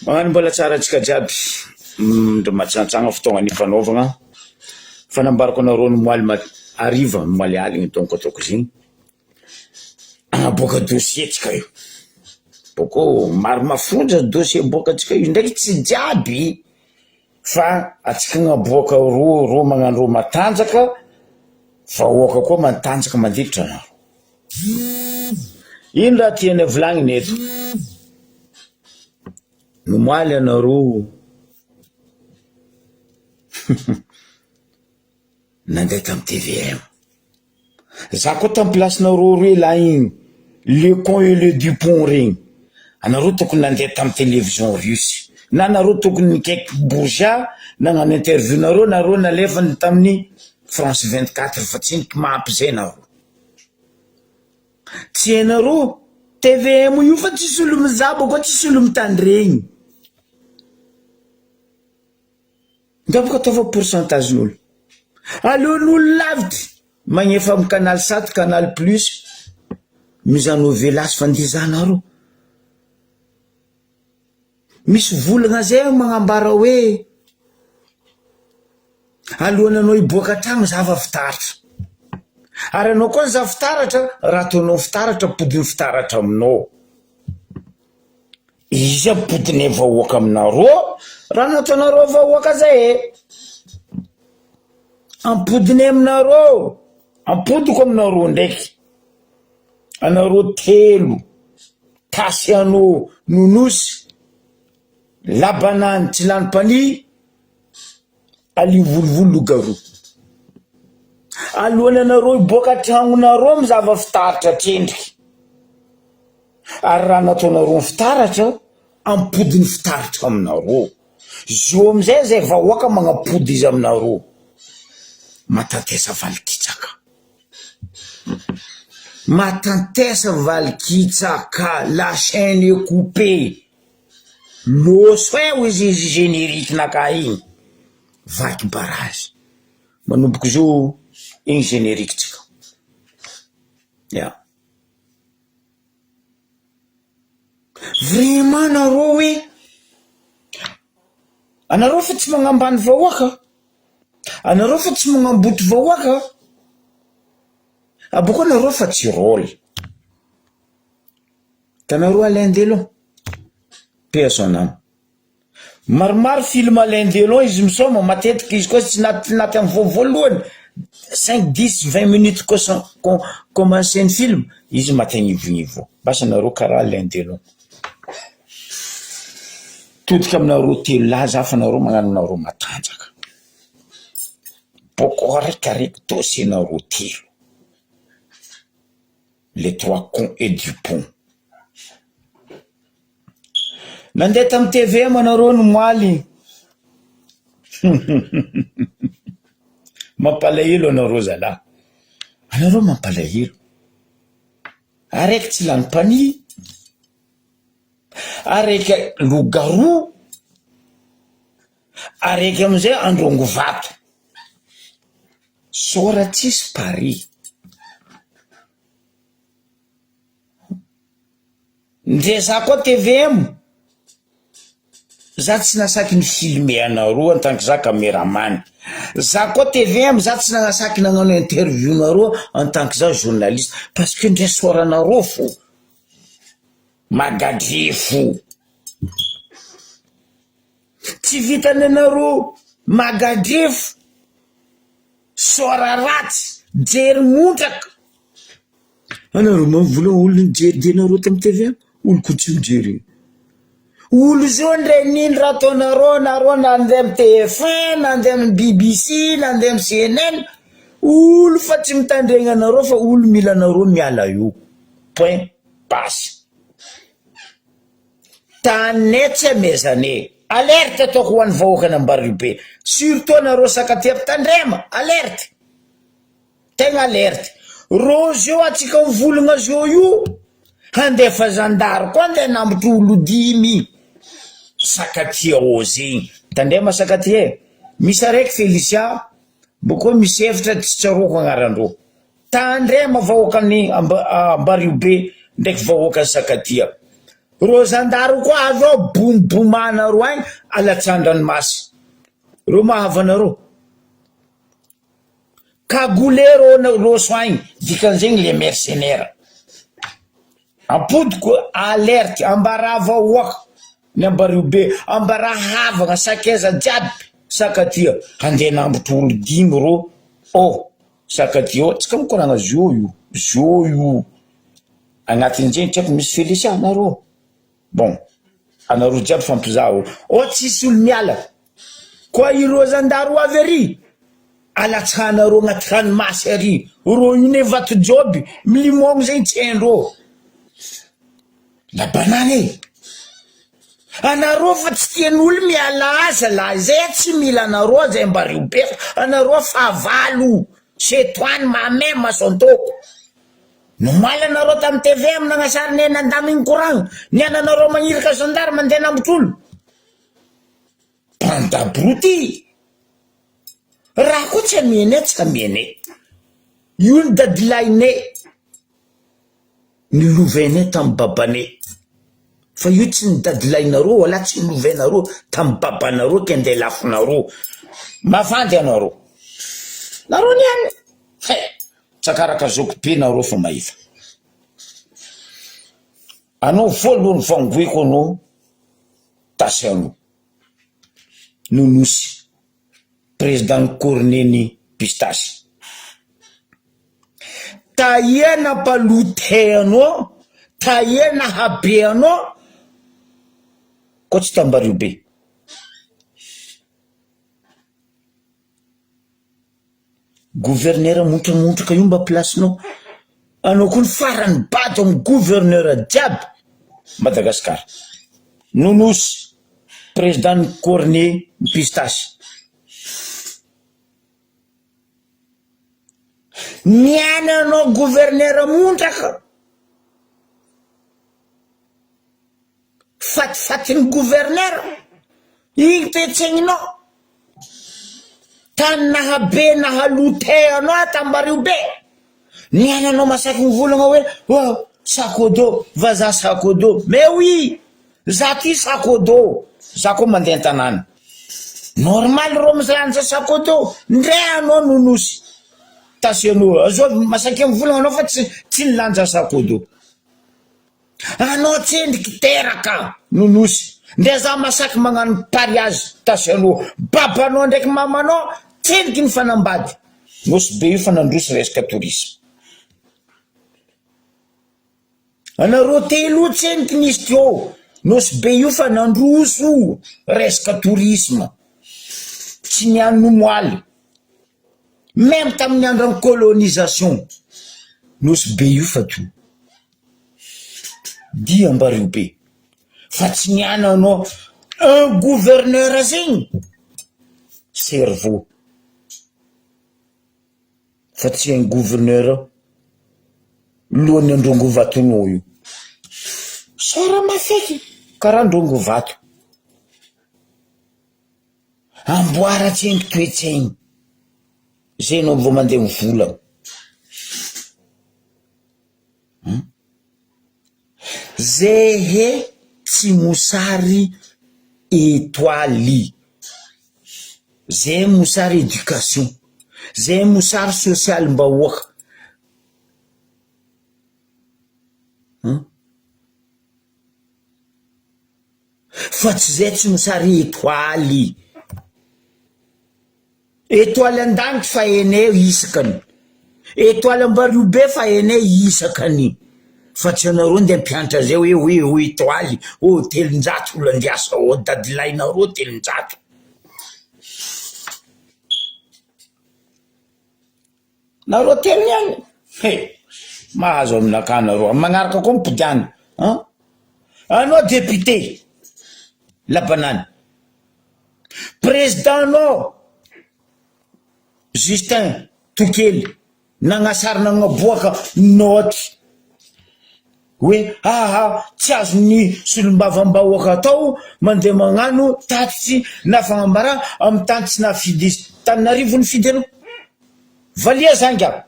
Magnano mbola tsara antsika jiaby, ndry matsantsagna fotoagna nifanaovagna, fa nambarako anareo ny moaly ma- hariva ny moaly aligny donc ataoko izy igny, hagnaboaka dossier tsika io, bôkô maro mafonja dossier aboakantsika io ndraiky tsy jiaby fa antsika agnaboaka ro ro magnano ro matanjaka, vahoaka koa matanjaka mandilitra anareo. Ino raha tianay volagnina eto? Nomaly ianareo nandeha tamin'ny tvm. Za koa tamin'ny place-nareo roe lahy igny, le con et le Dupont regny, anareo tokony nandeha tamin'ny télévision russe, na nareo tokony nikaiky Bourgia nagnano interview nareo, nareo nalefany tamin'ny France 24 fa tsy mampy zay nareo. Tsy hainareo, tvm io fa tsisy olo mizaha bôka tsisy olo mitandregny. Ndao boka ataova pourcentage n'olo. Aleon'olo lavitry magnefa am canal sat, canal plus, mizaha novelas fa ndeha hizahanareo. Misy volagna zay magnambara hoe alohan'ny anao hiboaka an-tragno zava fitaratra. Ary anao koa nizaha fitaratra, raha ataonao fitaratra ampodin'ny fitaratra aminao. Izy ampodinay vahoaka aminareo raha nataonareo vahoaka zay e. Ampodinay aminareo, ampodiko aminareo ndraiky. Anareo telo, Tasiano Nonosy, Labanany Tsilanipanihy, Alio Volovolo Loup-garou. Alohan'ny anareo hiboaka an-tragnonareo mizava fitaratra tsendriky. Ary raha nataonareo ny fitaratra, ampody ny fitaratra aminareo. Zio amizay zay vahoaka magnapody izy aminareo. Matatesa valikitsaka. Matantesa valikitsaka la chaine est coupée Loso eo izy izy générique naka igny vaky barazy manomboka izao igny générique tsika ya. Vraiment nareo hoe anareo fa tsy magnambany vahoaka, anareo fa tsy magnambotry vahoaka, abôkeo nareo fa tsy rôle, hitanareo Alain Delon, paix à son âme. Maromaro film Alain Delon izy misaoma matetika izy koa tsy naty naty am voalohany cinq dix vingt minutes kosa commencer ny film izy maty agnivonivo basa nareo karaha Alain Delon todika aminareo telo lahy za fa nareo magnano nareo matanjaka bôko araiky dossier nareo telo les trois cons et Dupont. Nandeha tamin'ny tvm anareo ny moaly Mampalahelo anareo zalahy, anareo mampalahelo, araiky tsy lany mpania, araiky loup-garou, araiky amizay androngo vato, sora tsisy pari. Ndre za koa tvm, za tsy nasaky ni-filmer anareo en tant que za cameraman, za koa tvm za tsy nanasaky nagnano interview nareo en tant que za journaliste parce que ndre sôranareo fô magadrefo, tsy vitan'ny anareo magadrefo, sôra ratsy, jery montraka. Anareo mavola olo nijery de nareo tam TV olo ko tsy mijery io. Olo zao ndray nino raha ataonareo nareo nandeha am TF1 nandeha am BBC nandeha am CNN olo fa tsy mitandregna anareo fa olo mila anareo miala eo point base. Taninay tsy amezanay. Alerte ataoko ho an'ny vahoakan'Ambaribe surtout anareo Sakatia tandrema alerte. Tegna alerte. Rô zeo atsika mivolagna zeo io handefa zandary koa andeha hanambotry olo dimy Sakatia ô zegny. Tandrema Sakatia e. Misy araiky Felicia bôkô misy efatra tsy tsaroako agnarandreo. Tandrema vahoakan'i Ambariobe ndraiky vahoakan'i Sakatia. Reo zandary koa avy ao bomobomanareo agny alatsandranomasy. Reo mahavanareo. Cagoule reo roso agny dikan'izegny le mercenaire. Ampodiko alerte ambarà vahoaka ny Ambariobe ambarà havagna sakaiza jiaby sakatia handeha hanambotry olo dimy rô oh sakatia oh tsika mikoragna zio io zio io agnatin'izegny tsy haiko misy Felicia nareo bon anareo jiaby fampizaha ô oh tsisy olo miala koa ireo zandary ho avy ary alatsahanareo agnaty ranomasy ary rô io ne vato joby milimogno zegny tsy haindrô la banane e anareo fa tsy tian'olo miala aza lahy zay tsy mila anareo zay mba reo be fa anareo fahavalo c'est toi ny mamay mason-toko nomaly anareo tamy TV amy nagnasary ne nandamigny courant ny ananareo magniraka gendarme andeha hanambotra olo Bande d'abrutis! Raha koa tsy amianay tsy amianay. Io ny dadilahinay nolovainay tamin'ny babanay. Fa io tsy ny dadilahinareo wala tsy nolovainareo tamin'ny babanareo ke ndeha lafonareo. Mavandy anareo. Nareo niany he! Tsakaraka zoky be nareo fa mahita. Anao voalohany vangoeko anao Tasiano Nonosy président ny cornet ny pistache. Taia nampalote anao, taia nahabe anao koa tsy tambario be. Gouverneur montramontraka io mba place-nao, anao koa ny farany bado amin'ny gouverneur jiaby Madagascar, Nonosy président ny cornet ny pistache. Niaina anao gouverneur montraka. Fatifatin'ny gouverneur iny toetsaigninao tany nahabe nahalote anao atambario be niaina anao masaky mivolagna hoe oh sac au dos vazaha sac au dos mais oui za ty sac au dos za koa mandeha an-tanàna normal rô milanja sac au dos ndre anao nonosy tasianao azovy masaky mivolagna anao fa tsy tsy nilanja sac au dos. Anao tsendriky teraka nonosy ndre za masaky magnano pariage tasy aloha babanao ndraiky mamanao tsendriky nifanambady nosy be io fa nandroso resaka tourisme anareo telo io tsendriky nisy teo nosy be io fa nandroso resaka tourisme tsy niany omoaly meme tamin'ny andron'ny colonisation nosy be io fa to Dia ambario be fa tsy ny ananao un gouverneur zegny cerveau fa tsy un gouverneur lohan'ny androngovatonao io sara mafeky karaha androngovato amboara tsendriky toetsaigny zay anao vao mandeha mivolagna. Zehe tsy mosary etoaly, zehe mosary education, zehe mosary sosialim-bahoaka. Fa tsy zay tsy mosary etoaly. Etoile an-danitra fa hainay isakany, etoile Ambariobe fa hainay isakany, fa tsy anareo ndeha hampianatra zay hoe hoe ho etoile, oh 300 olo andiasa ao, dadilahinareo 300. Nareo telo ihany he! Mahazo aminakahy nareo, amin'ny magnaraka koa mipodiana an! Anao député labanany, président nao Justin Tokely nagnasary nagnaboaka naoty hoe aha tsy azon'ny solombavambahoaka atao mandeha magnano tatitsy na fagnambarana amin'ny tany tsy nahafidy izy. Taninarivo nifidy anao? Valia za ingahy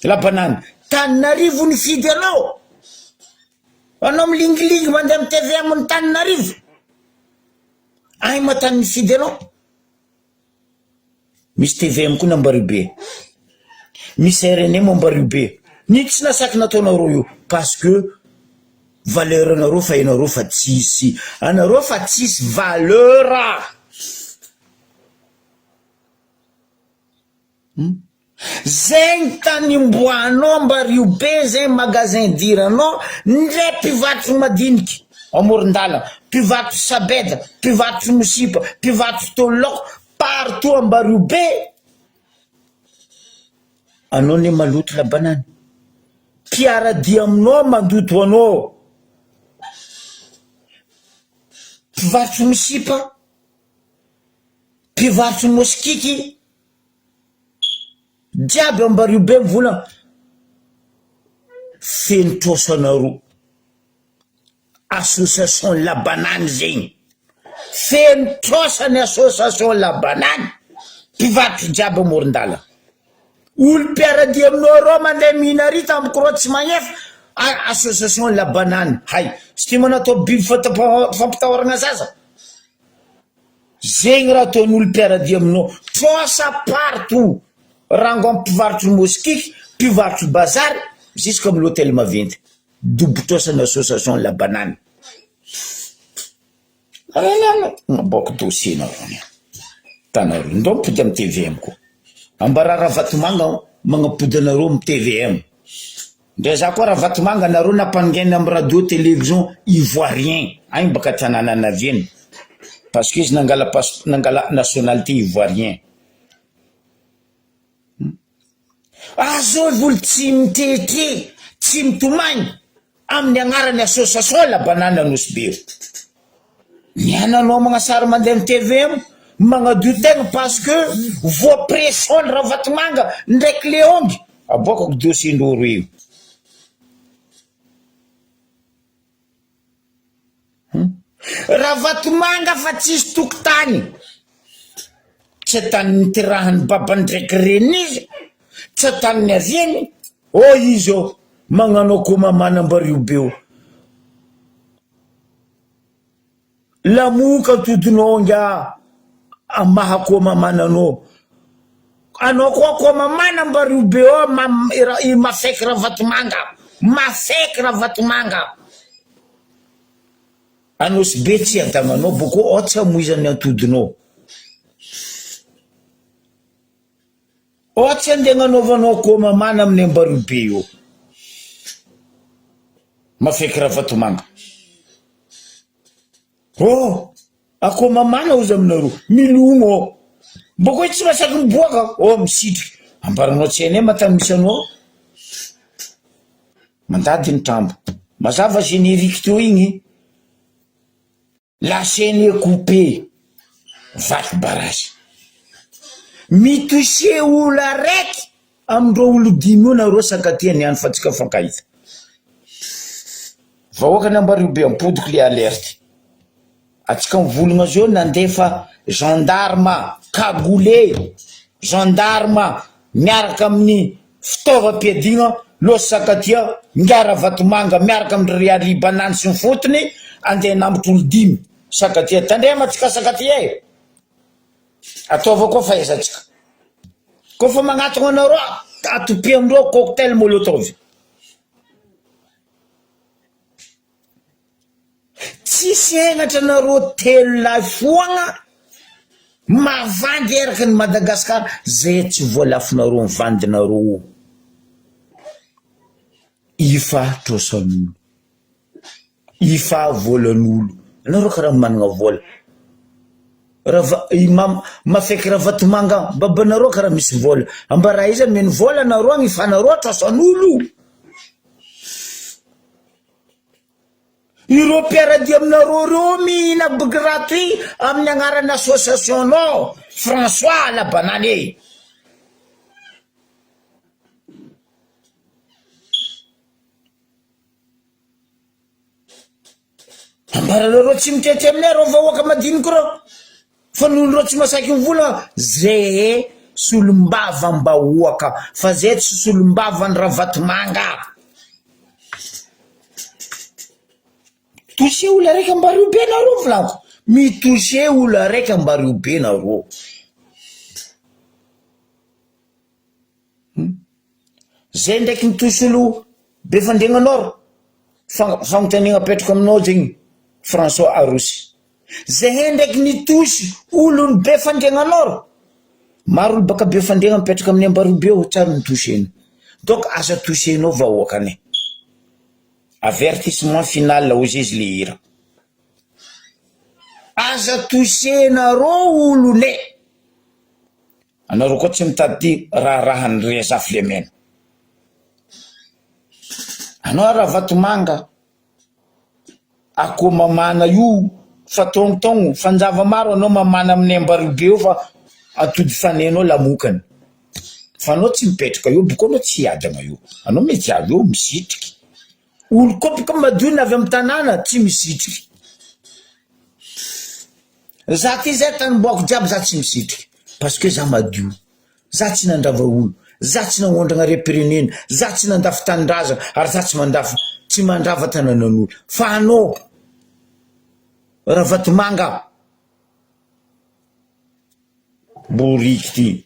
labanany, Taninarivo nifidy anao? Anao milingilingy mandeha amin'ny tvm Antananarivo. Agny ma tany mifidy anao. Misy tvm koa n'Ambaribe. Misy rnm Ambaribe. Nino tsy nasaky nataonareo io parce que valeur anareo fa ianareo fa tsisy. Anareo fa tsisy valeur. Zegny tany imboahanao Ambaribe zegny magasin idiranao ndre mpivarotro madiniky amorondalana, mpivarotro sabeda, mpivarotro mosipa, mpivarotro tôlôko partout Ambariobe anao ne maloto labanany, mpiaradia aminao mandoto anao, mpivarotro misipa, mpivarotro moskiky. Jiaby ambario be mivolagna feno trosa anareo association la banane zegny feno trosa ny association la banane mpivarotro jiaby amorondalana olo mpiaradia aminao reo mandeha mihina ary tampoka reo tsy magnefa association la banane hay sy ty manatao biby fampitahoragna zaza. Zegny raha ataon'olo mpiaradia aminao, trosa partout, rango am mpivarotry moskiky, mpivarotry bazary, jusque am l'hotel maventy, dobo trosa ny association la banane. Aboako dossier nareo niany, tanareo, ndao mipody am tvm koa, ambarà Ravatomanga magnapody anareo am tvm. Ndra za koa Ravatomanga nareo nampangaina am radio television ivoirien agny baka tanàna naviany parce que izy nangala passe nangala nationalité ivoirien azovy olo tsy mitretre tsy mitomagny amin'ny agnarany association la banane Nosy Be io ny ananao magnasary mandeha am tvm magnadio tegna parce que voa pression ny Ravatomanga ndraiky Leongy aboakako dossier ndreo roe io Ravatomanga fa tsisy tokotany tsy atany niterahany babany ndraiky reniny izy tsy atany niaviany oh izy oh magnano akoho mamana ambario be oh lamoka atodinao nga amaha akoho mamana anao anao koa akoho mamana ambario be oh mam- i mafaiky ravatomanga mafaiky ravatomanga Anosibe tsy adagnanao boko ao tsy amoizany atodinao ao tsy andeha agnanaovanao akoho mamana amin'ny ambariobe eo mafeky ravatomanga oh akoho mamana ozy aminareo milogno ao boko tsy masaky miboaka oh misitriky ambaranao tsy hainay matany misy anao Mandady ny trambo. Mazava générique teo igny. La chaîne est coupée. Vaky barazy. Mi-toucher olo araiky amindreo olo dimy io nareo sankatia niany fa tsika mifankahita. Vahoaka ny Ambaribe ampodiko le alerte. Atsika mivolagna zao nandefa gendarme cagoulé, gendarme miaraka amin'ny fitaovam-piadiana Los Sakatia, Ingahy Ravatomanga miaraka amin-dry Riari Banany sy ny fotony andeha hanambotra olo dimy Sakatia. Tandremo atsika Sakatia e! Ataova koa fahaizantsika. Koa fa magnatogna anareo atopia amindreo cocktail molotov. Tsisy henatra nareo telolahy foagna mavandy eraky ny Madagascar zay tsy voalafonareo ny vandinareo io ifa trosan'olo ifa volan'olo anareo karaha managna vola rava i mam mafeky ravatomanga babanareo karaha misy vola ambara aiza omeny vola nareo agny fa nareo trosan'olo. Ireo mpiara-dia aminareo ireo mihina gratuit amin'ny agnaran'ny association-nao François à la banane e! Ambaranareo tsy mitete aminay reo vahoaka madiniky reo fa noho reo tsy masaky mivolagna zehe solombavam-bahoaka fa zay tsy solombavan'i Ravatomanga. Mitouche olo araiky ambario be nareo volaniko. Mitouche olo araiky ambario be nareo. Hum. Zay ndraiky mitouche olo be fandriagna nord. Fagnontaniagna apetrako aminao zegny François Arosy. Zahay ndraiky nitosy olony be fandriagna nord. Maro olo baka be fandriagna mipetraka amin'ny Ambarobe ao tsary nitosena. Donc aza tosenao vahoakanay. Avertissement final hozy izy le hira. Aza tosenareo olonay. Anareo koa tsy mitady raharahan'i Reza Filemena. Anao Ravatomanga. Akoho mamana io fa taognotaogno fanjava maro anao mamana amin'ny ambaribe eo fa atody fanenao lamokany fa anao tsy mipetraka eo boko anao tsy hiadana eo anao mety avy eo misitriky olo koa boka madio ny avy amin'ny tanàna tsy misitriky za ty zay tanimboako jiaby za tsy misitriky parce que za madio Za tsy nandrava olo, za tsy nagnondragna harem-pirenena, za tsy nandafy tanindrazana ary za tsy mandafy tsy mandrava tananan'olo fa anao Ravatomanga boriky ty.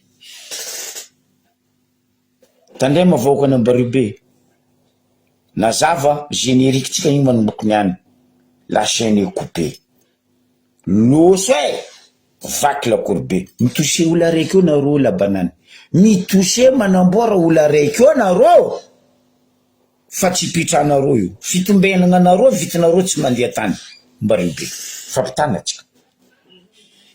Tandremo vahoakan'i Ambaribe, nazava générique tsika io manomboka niany, la chaine est coupée. Loso e! Vaky lakoro be. Mi-toucher olo araiky eo nareo la banane. Mi-toucher manamboara olo araiky eo nareo fa tsy ipitranareo io. Fitombenagna anareo vitinareo tsy mandeha tany. Mbario be. Fampitana tsika.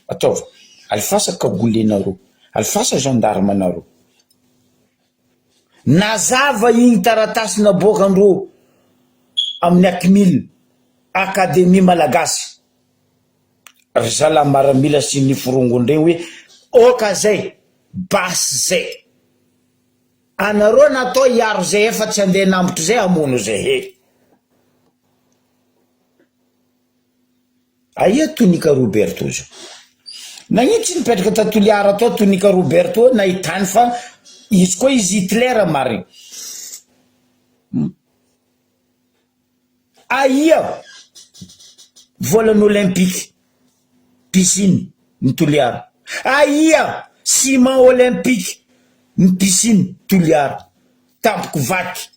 Ataova. Alefasa cagoule nareo. Alefasa gendarme nareo. Nazava igny taratasy naboakandreo amin'ny Acmil, Academie Malagasy. Ry zalahy maramila sy ny forongony reo hoe oka zay, basy zay. Anareo natao hiaro zahay fa tsy andeha hanambotry zay hamono zahay. Aia Tonika Roberto zao? Nagnino tsy nipetraka ta Toliara tao Tonika Roberto nahitany fa izy koa izy Hitler marigny. Aia volan'ny olympique piscine ny Toliara? Aia ciment olympique ny piscine Toliara? Tampoko vaky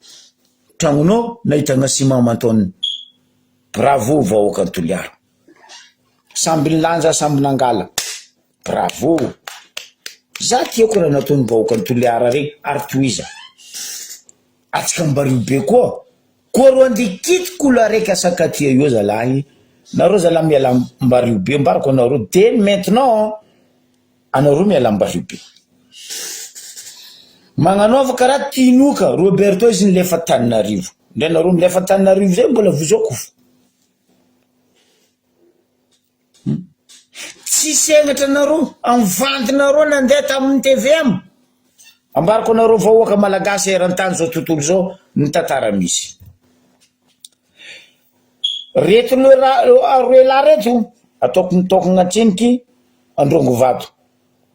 tragnonao nahitana ciment aman-taoniny. Bravo vahoakan'i Toliara. Samby nilanja samby nangala. Bravo. Za tiako raha nataon'ny vahoakan'i Toliara regny ary tohiza. Atsika Ambario be koa. Koa reo andeha hikitiky olo araiky asakatia io zalahy. Nareo zalahy miala Ambario be ambarako anareo dès maintenant anareo miala Ambario be. Magnanaova karaha Tinoka Roberto izy nilefa Taninarivo. Ndray nareo milefa Taninarivo zay mbola vozoko fo. Tsy segnatra anareo am vandinareo nandeha tamin'ny tvm. Ambarako anareo vahoaka malagasy eran-tany zao tontolo zao ny tantara misy. Reto le raha roe lahy reto ataoko mitokagna antseniky Androngovato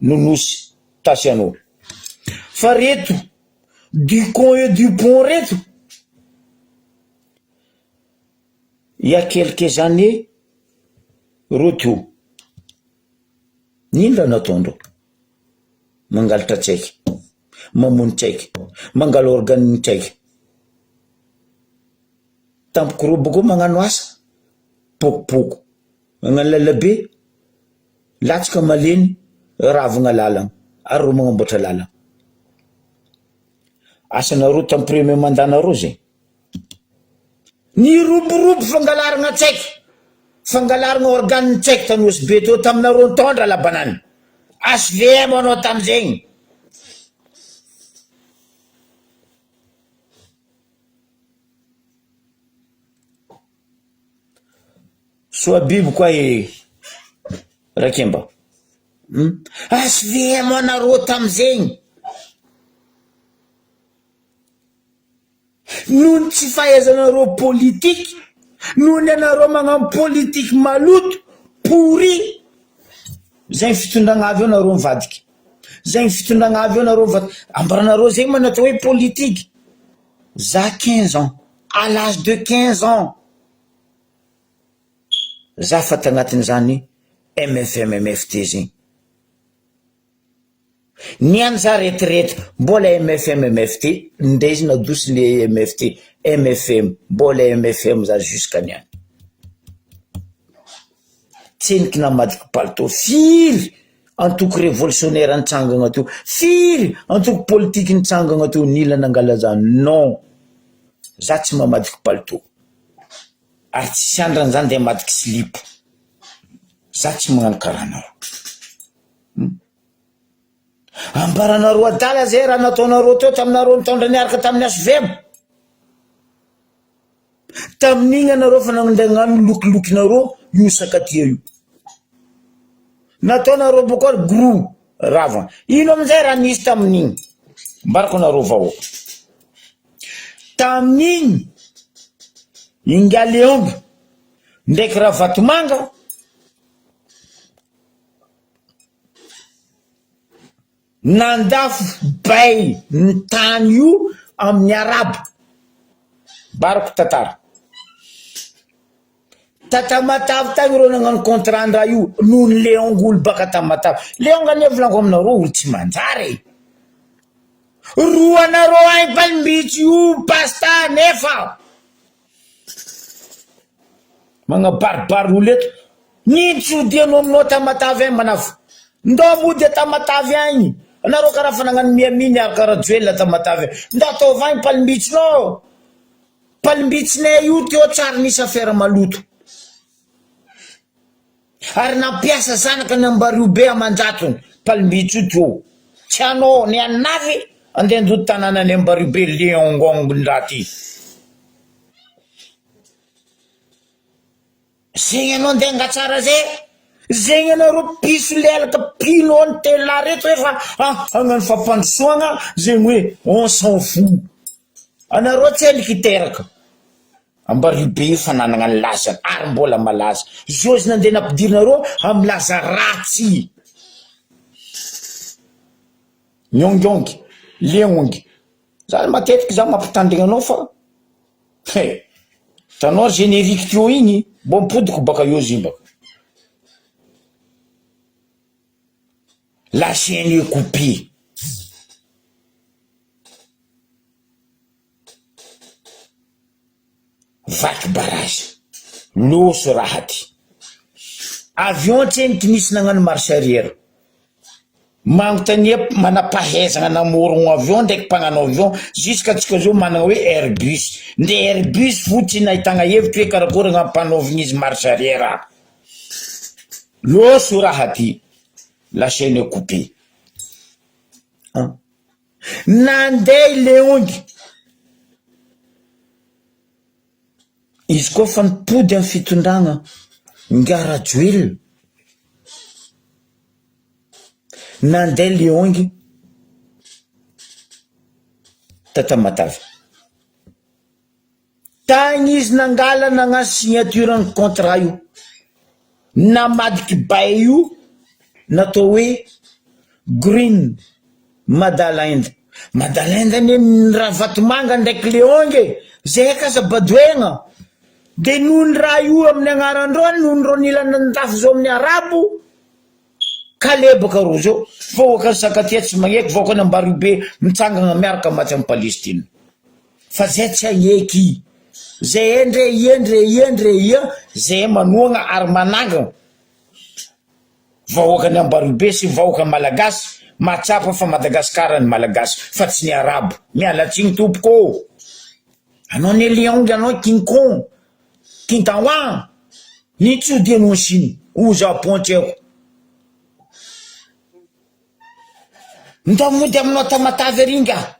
no nosy Tasiano. Fa reto Ducon et Dupont reto Il y a quelques années reo teo, n'ino raha nataondreo? Mangalatra tsaiky, mamono tsaiky, mangala organe tsaiky, tampoko reo bôkeo magnano asa, pokopoko, magnano lalabe, latsaka malemy, ravina lalana ary reo magnamboatra lalana. Asanareo tamy premier mandat nareo zay. Niroborobo fangalaragna tsaiky, fangalaragna organe tsaiky tany Nosy Be teo taminareo nitondra la banane. HVM anao tamizegny. Soa biby koa e Rakemba. HVM anareo tamizegny. Noho ny tsy fahaizanareo politique, noho ny anareo magnano politique maloto, pourri, zay ny fitondragna avy eo nareo mivadika, zay ny fitondragna avy eo nareo mivadika, ambaranareo zegny ma ny atao hoe politique, za quinze ans, à l'age de quinze ans. Za fa tagnatin'izany mfm mft zegny. Niany za retraite mbola mfm mft ndray izy nadosy le mft mfm mbola mfm za jusqu'à niany. Tseniky namadiky palitao firy antoko revolutionnaire nitsangagna teo firy antoko politiky nitsangagna teo nila nangala za non za tsy mamadiky palitao ary tsisy andrany za ndeha hamadiky silipo za tsy magnano karaha anareo. Ambaranareo adala zay raha nataonareo teo taminareo nitondra niaraka tamin'ny HVM. Tamin'igny anareo fa nandeha hagnano lokilokinareo io sakatia io. Nataonareo boko ary gros rava. Ino amizay raha nisy tamin'igny? Ambarako anareo vahoaka. Tamin'igny Ingahy Leombe ndraiky Ravatomanga Nandafo bay ny tany io amin'ny arabo. Barako tantara. Ta Tamatave tagny reo nagnano contrat ny raha io noho ny Leong olo baka Tamatave. Leong anie volaniko aminareo olo tsy manjary e. Roanareo agny Palmbitsy io pasta nefa. Magnabaribary olo eto. Nino tsy odianao aminao Tamatave agny manafo. Ndao mody a Tamatave agny. Anareo karaha fa nagnano Miami niaraka Rajoelina Tamatave. Ndao ataovy agny Palmbitsinao. Palmbitsinay io teo tsary nisy affaire maloto. Ary nampiasa zanaka ny Ambariobe aman-jatony Palmbitso io teo. Tsy anao ny anavy andeha handoto tanàna ny Ambariobe Leongong ndraty. Zegny anao ndeha angatsara zay, zegny anareo piso lelaka mpino ny telolahy reto efa hagnano fampandrosoagna zegny hoe on s'en fout anareo tsy endriky hiteraka Ambaribe io fa nanagna ny lazany ary mbola malaza zao izy nandeha nampidirinareo amy laza ratsy Niongongy, leongy Za matetiky za mampitandrigna anao fa he, hitanao générique teo igny mbô mipodiko baka eo izy igny baka. La chaîne est coupée. Vaky barrage. Loso raha ty. Avion tsendriky nisy nagnano marche arrière. Magnontania manam-pahaizagna namorogno avion ndraiky mpagnano avion jusqu'à antsika zao managna hoe Airbus. Ndre Airbus fo tsy nahitagna hevitry hoe karakôry agnampanôvigna izy marche arrière. Loso raha ty. La chaîne est coupée. Nandeha i Leongy. Izy koa fa nipody amin'ny fitondragna Ingahy Rajoelina. Nandeha Leongy ta Tamatave. Tagny izy nangala nagnano signature ny contrat io. Namadiky bail io natao hoe Green Madaland. Madaland anie ny Ravatomanga ndraiky Leong e! Zay kasa badoegna. De noho ny raha io amin'ny agnaran-dreo, noho ny reo nila nandafy zao amin'ny arabo, Kalebaka ro zao, vahoakan'i Sakatia tsy magneky, vahoakan'i Ambaribe mitsangagna miaraka maty am Palestine. Fa zay tsy agneky. Zay ndre ia ndre ia ndre ia, zay manohagna ary manangagna vahoakan'i Ambaribe sy vahoaka Malagasy mahatsapa fa Madagascar ny Malagasy fa tsy ny Arabo. Miala tsiny tompoko ô! Anao ne Leong anao King Kong. Kintawa, ny tsy odianao en Chine ou Japon tsy haiko. Ndao mody aminao Tamatave ary ingahy.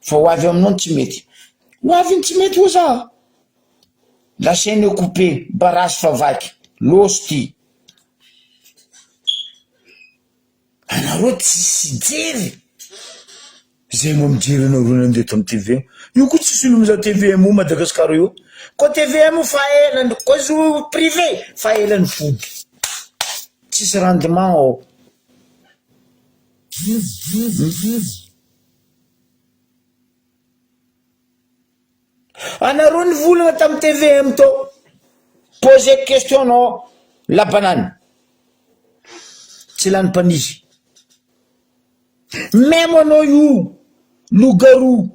Fa ho avy aminao ny tsy mety. Ho avy ny tsy mety hoy za. La chaîne est coupée, barrage fa vaky. Loso ty. Anareo tsisy jery. Zay moa mijery anareo nandeha tam tvm io koa tsisy olo mizaha tvm o Madagascar io koa tvm fa ela koa izy io privé fa ela nifody tsisy rendement ao. Anareo nivolagna tam tvm tao. Poser question anao la banane. Tsy lany mpanihy. Memo anao io loup-garou.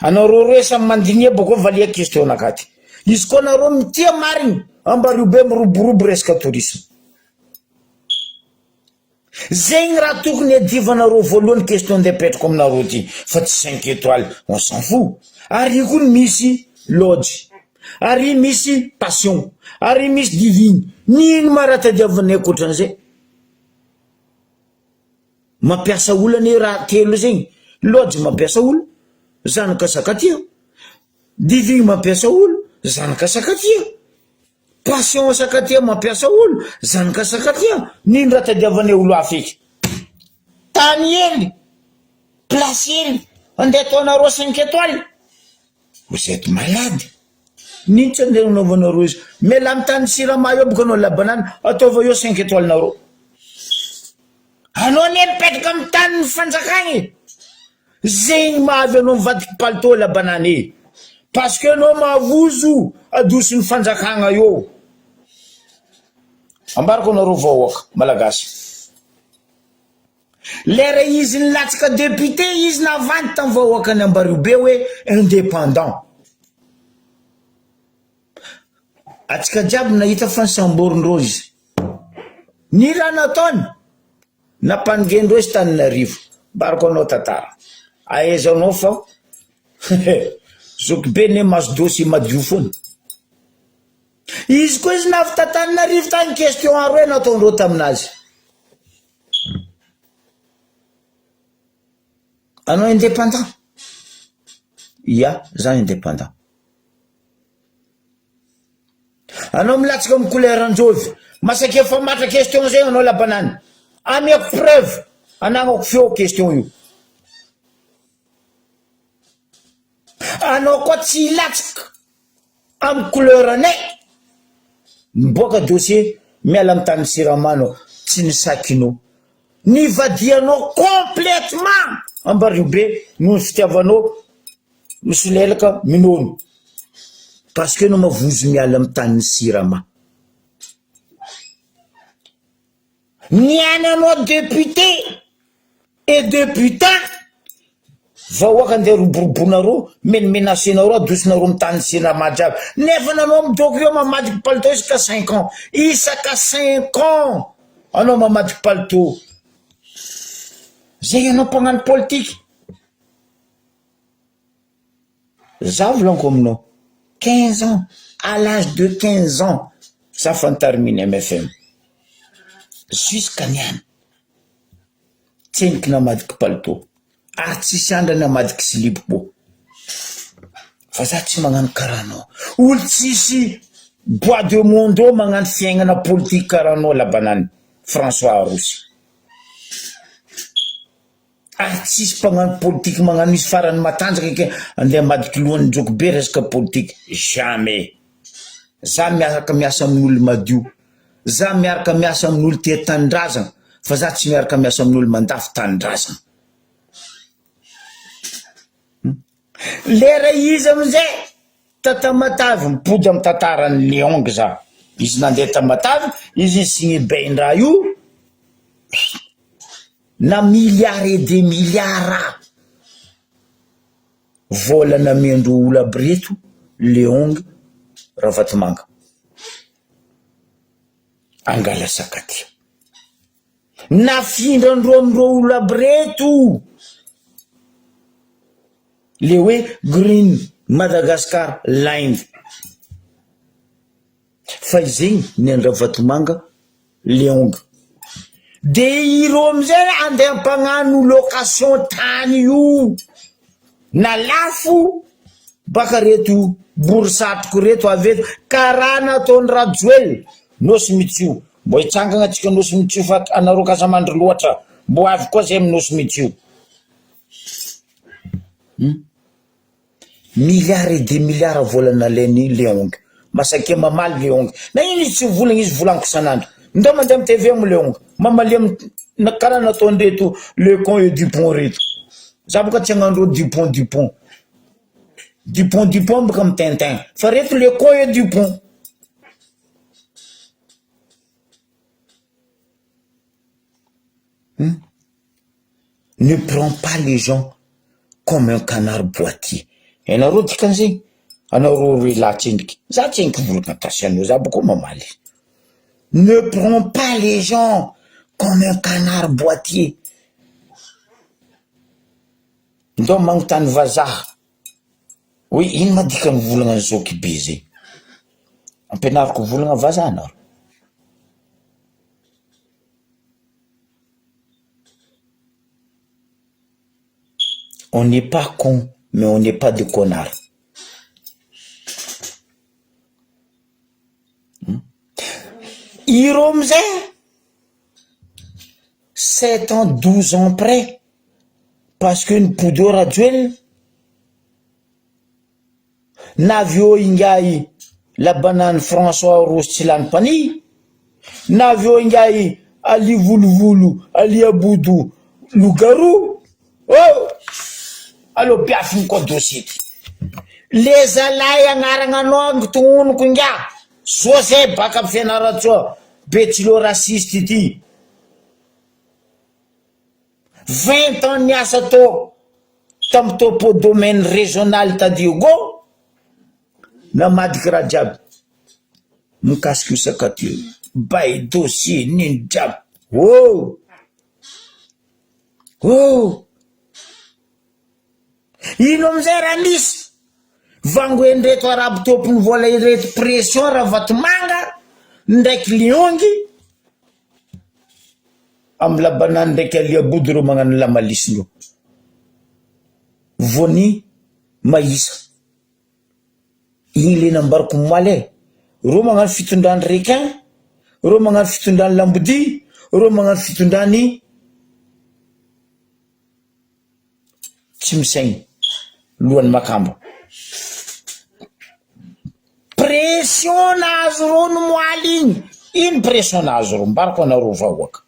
Anareo roe samy mandinia boko valia question nakaty. Izy koa nareo mitia marigny ambario be miroborobo resaka tourisme. Zegny raha tokony hiadivanareo voalohany question ndeha apetrako aminareo ty fa tsy cinq étoiles on s'en fout. Ary koa ny misy lodge, ary misy passion, ary misy divine. N'ino ma raha tadiavinay ankoatran'izay? Mampiasa olo anie raha telo zegny, lodge mampiasa olo, zanaka sakatia, divine mampiasa olo, zanaka sakatia. Passion sakatia mampiasa olo, zanaka sakatia, n'ino raha tadiavanay olo hafa eky? Tany hely, place hely, andeha ataonareo cinq étoiles, vous êtes malade, n'ino tsy andeha anaovanareo izy, mialà amy tany sirama eo boka anao la banane, ataova eo cinq étoiles nareo, anao anie mipetraka amy tanin'ny fanjakagna e. Zegny mahavy anao mivadiky palitao la banane e! Parce que anao mavozo adoson'ny fanjakagna eo. Ambarako anareo vahoaka malagasy. Lera izy nilatsaka député izy navandy tam vahoakan'i Ambariobe hoe indépendant. Atsika jiaby nahita fa nisamborindreo izy. Ny raha nataony Nampandigendreo izy Tananarivo. Ambarako anao tantara. Ahaizanao fa zokibe ne maso sy madio foana. Izy koa izy navy t'Antananarivo tany question aroe nataondreo taminazy. Anao indépendant? Ya, za indépendant. Anao milatsaka am couleur anjovy. Masaky efa matra question zay anao la banane. Amiako preuve anagnako feo question io. Anao koa tsy hilatsaka am couleur anay. Miboaka dossier miala am tany sirama anao tsy ny sakinao. Nivadihanao complètement Ambaribe noho ny fitiavanao misolelaka minono parce que enao mavozo miala amin'ny tanin'ny sirama. Ny ananao député et députin vahoaka andeha roborobonareo menomenasenareo adosonareo amin'ny tanin'ny sirama jiaby nefa nanao midoko eo mamadiky palitao isaka cinq ans isaka cinq ans anao mamadiky palitao zay anao mpagnano politique. Za volaniko aminao, quinze ans, à l'age de quinze ans za fa ni-termine MFM, jusqu'à niany, tsendriky namadiky palitao, ary tsisy andra namadiky silipo koa, fa za tsy magnano karaha anao, olo tsisy bois de mondo magnano fiaignana politique karaha anao la banane, François Arosy. Ary tsisy mpagnano politique magnano izy farany matanjaka ke andeha ambadiky lohany joko be resaka politique jamais za miaraka miasa amin'olo madio za miaraka miasa amin'olo tia tanindrazana fa za tsy miaraka miasa amin'olo mandafo tanindrazana lera izy amizay ta Tamatave mipody amy tantaran'i Leong za izy nandeha Tamatave izy ni-signer bain-draha io. Na milliards et des milliards vola namiandreo olo aby reto Leong Ravatomanga angala sakatia nafindrandreo amindreo olo aby reto le hoe green Madagascar land Fa izegny ny an-dRavatomanga Leong. De ireo amizay andeha ampagnano location tany io na lafo baka reto bory satroko reto avy eto karaha nataon'i Rajoel Nosy Mitsio mbo hitsangana atsika Nosy Mitsio fa anareo kasa mandry loatra mbo avy koa zay amy Nosy Mitsio. Milliards et des milliards vola nalain'i Leong. Masakia mamaly Leong. Na ino izy tsy mivolagna izy volaniko isan'andro. Ndao mandeha am TV am Leong. Mamalia am karaha nataon'ireto le con et Dupont reto. Za boka tsy hagnano reo Dupont Dupont. Dupont Dupont boka mitintin. Fa reto le con et Dupont. Hum Ne prends pas les gens comme un canard boitier. Hainareo dikan'izay? Anareo roe lahy tsendriky, za tsendriky volagna tasy anao, za bôka mamaly. Ne prends pas les gens comme un canard boitier. Ndao magnontany vazaha hoe ino ma dikan'ny volagna zoky be zay? Ampianariko volagna vazaha anareo. On n'est pas con mais on n'est pas de connard. Ireo amizay sept ans douze ans près parce que nipody eo Rajoelina Na avy eo ingahy Labanany François Rossy tsy lany mpanihy, na avy eo ingahy Ali Volovolo Ali Abodo Loup-garou, oh! Aleo biafiny koa dossier ty. Le zalahy agnarana anao tognoniko ingahy José baka am Fianarantsoa Betsileo raciste ity. 20 ans niasa tao tam topo domaine régional ta Diego namadiky raha jiaby mikasika io sakaty io bay dossier nino jiaby oh oh ino amizay raha misy vangoen'ireto arabo tompony vola ireto pression ravatomanga ndraiky liongy Am labanany ndraiky aliabody reo magnano lamalisy reo voany mahisa igny le nambarako omaly e reo magnano fitondrany requin reo magnano fitondrany lambodia reo magnano fitondrany Tsy misaigny lohan'ny makamba. Pression nahazo reo no moaly igny. Ino pression nahazo reo? Mbarako anareo vahoaka.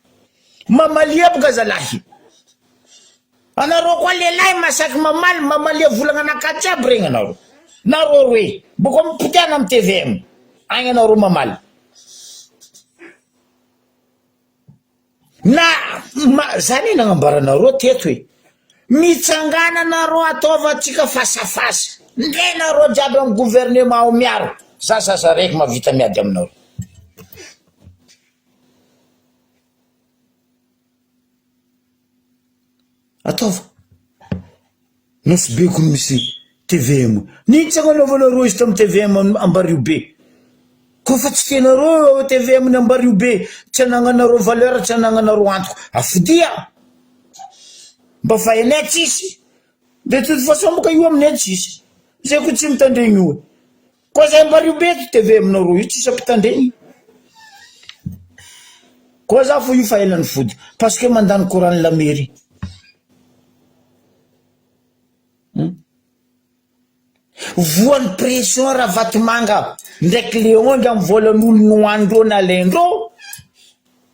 Mamalia boka zalahy. Anareo koa lehilahy masaky mamaly, mamalia volagna anakahy jiaby regny anareo. Nareo roe, boko mipodiana am tvm agny anareo mamaly. Na ma za anie nagnambara anareo teto e, mitsangana nareo ataova antsika face à face, ndre nareo jiaby am gouvernement ao miaro, za zaza raiky mahavita miady aminareo. Ataova. Nosy be kony misy tvm. Nino tsy agnanaovanareo izy tam tvm Ambario be. Koa fa tsy tianareo tvm ny Ambario be, tsy anagnanareo valeur, tsy anagnanareo antoko. Afodia. Mba fa hainay tsisy. De toute façon boka io aminay tsisy. Zay koa tsy mitandregny io. Koa zay Ambario be tvm nareo io tsisy ampitandregny. Koa za fo io fa ela nifody parce que mandany courant ny la mairie. Voan'ny pression Ravatomanga ndraiky Leonga am volan'olo nohanindreo nalaindreo,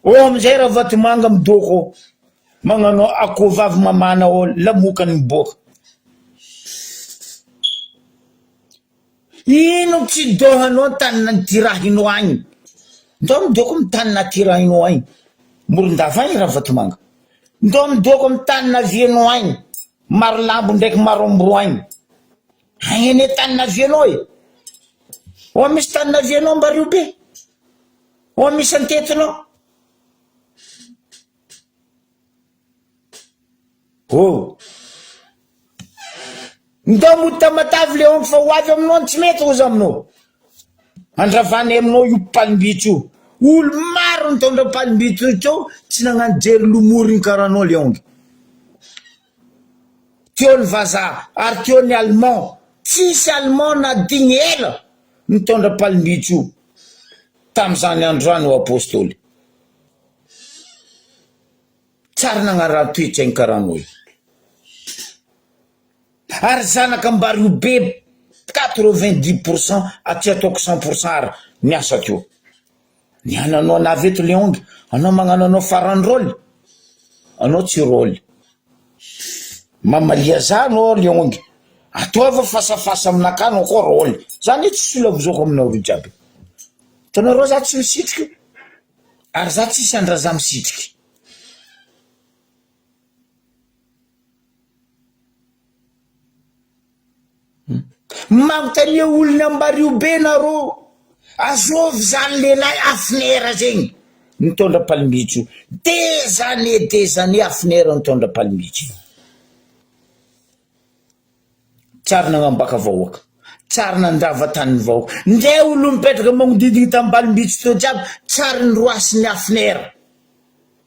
eo amizay Ravatomanga midôko ao magnano akoho vavy mamana ao lamokany miboaka. Ino tsy dôhanao tany nitirahinao agny? Ndao midôko am tany natirahinao agny, Morondava agny Ravatomanga. Ndao midôko am tany navianao agny, Marolambo ndraiky Marombo agny. Agny anie tany navianao e! Oa misy tany navianao Ambario be? Oa misy antetinao? Oh! Ndao mody Tamatave le fa ho avy aminao ny tsy mety hozy aminao. Andravanay aminao io palimbitso io. Olo maro nitondra palimbitso io teo tsy nagnano jery lomoriny karaha anao le Teo ny vazaha ary teo ny allemand. Tsisy allemand nadigny ela nitondra palimbitso io tamizany andro zany ho apostoly. Tsary nagnaraha toetsaigny karaha anao io. Ary zanaka Ambariobe 90 pour cent aty ataoko 100 pour cent ary niasa teo. Ny ananao navy eto Leonga, anao magnano anao farany rôle, anao tsy rôle. Mamalia za anao Leonga, ataova fasafasa aminakahy anao koa rôle. Za anie tsy solavozako aminareo jiaby. Hitanareo za tsy misitriky ary za tsisy andraza misitriky. Magnontania olona ambario be nareo. Azovy zany lehilahy afinera zegny nitondra palmitsy io. Des années des années afinera nitondra palmitsy io. Tsary nagnambaka vahoaka. Tsary nandrava tanin'ny vahoaka. Ndre olo mipetraka magnodidigny tambalim-bitsy teo jiaby tsary niroasin'ny afinera.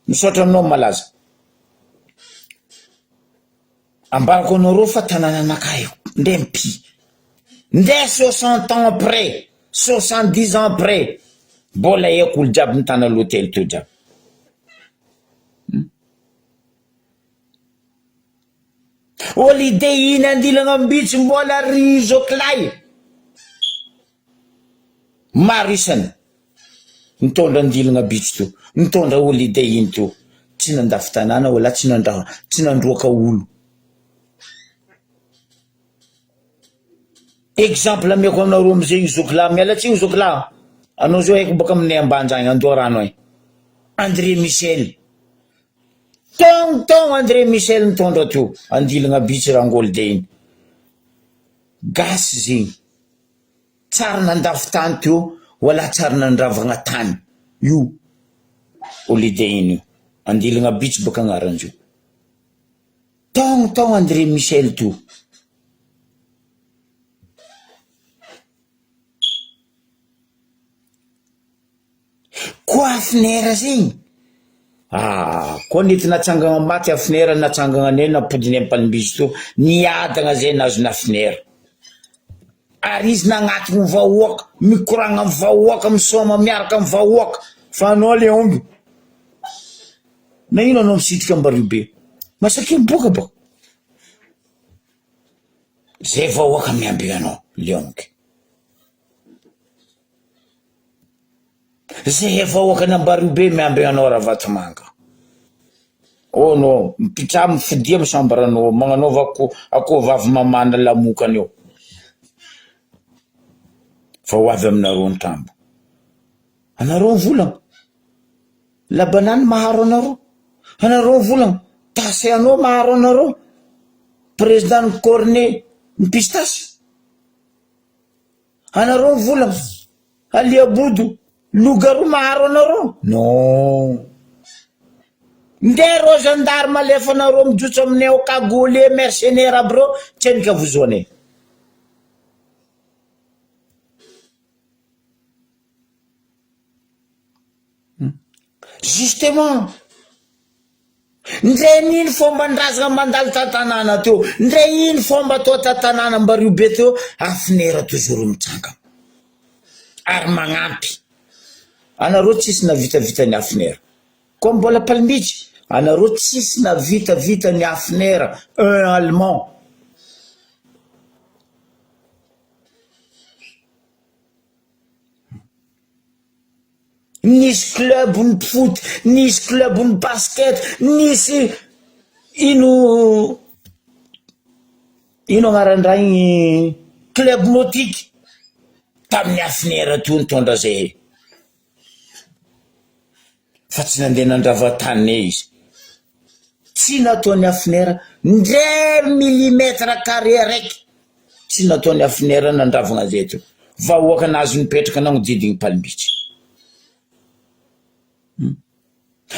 Misaotra aminao malaza. Ambarako anareo fa tanànanakahy io, ndre mpi. Ndre 60 ans après, 70 ans après, mbola eko olo jiaby nitana l'hôtel teo jiaby. Holiday iny andilana ambitsy mbola ry zokilahy. Maro isany nitondra andilana bitsy teo, nitondra holiday iny teo. Tsy nandafy tanàna wala tsy nandra tsy nandroaka olo. Exemple ameko anareo amizay zokilahy, miala tsiny zokilahy, anao zao haiko baka aminay ambanja agny Andoharano agny, André Michel. Tong tong André Michel nitondra teo andilagna bitsy rangolde iny. Gasy zegny. Tsary nandafo tany teo wala tsary nandravagna tany io holiday iny io. Andilagna bitsy baka agnaranjeo. Tong tong André Michel teo. Koa afinera zegny? Ah, koa nety natsangagna maty afinera natsangagna anay nampodiny ampalimbizo teo, niadagna zay nahazo afinera. Ary izy nagnatogno vahoaka, mikoragna amy vahoaka, misaoma miaraka amy vahoaka, fa anao le omby, nagnino anao misitriky ambario be? Masaky miboaka baka. Zay vahoaka miambigny anao leonky. Zay vahoaka n'Ambariobe miambigna anao Ravatomanga. Oh non, mipitsaha mifodia amy chambre anao, magnanaova akoho akoho vavy mamana lamokany eo. Fa ho avy aminareo ny tambo. Anareo mivolagna. La banane maharo anareo. Anareo mivolagna. Tasy anao maharo anareo. Président ny cornet ny pistasy. Anareo mivolagna. Alia bodo, loup-garou maharo anareo? Non. Ndeha reo gendarme alefanareo mijotso aminay ao cagoule mercenaire aby reo tsenika vozoanay. Justement. Ndre nino fomban-drazana mandalo tan-tanàna teo, ndre ino fomba atao tan-tanàna Ambariobe teo, afinera toujours mitsangana ary magnampy. Anareo tsisy navitavita ny afinera. Koa mbola palmitsy, anareo tsisy navitavita ny afinera, un allemand. Nisy club ny foot, nisy club ny basket, nisy ino ino agnaran-draha igny club nautique tamin'ny afinera teo nitondra zay fa tsy nandeha nandrava tany izy. Tsy nataon'i Afner ndre millimètre carré araiky tsy nataon'i Afner nandravagna zay teo. Vahoaka nahazo nipetraka nagnodidigny Palmitsy.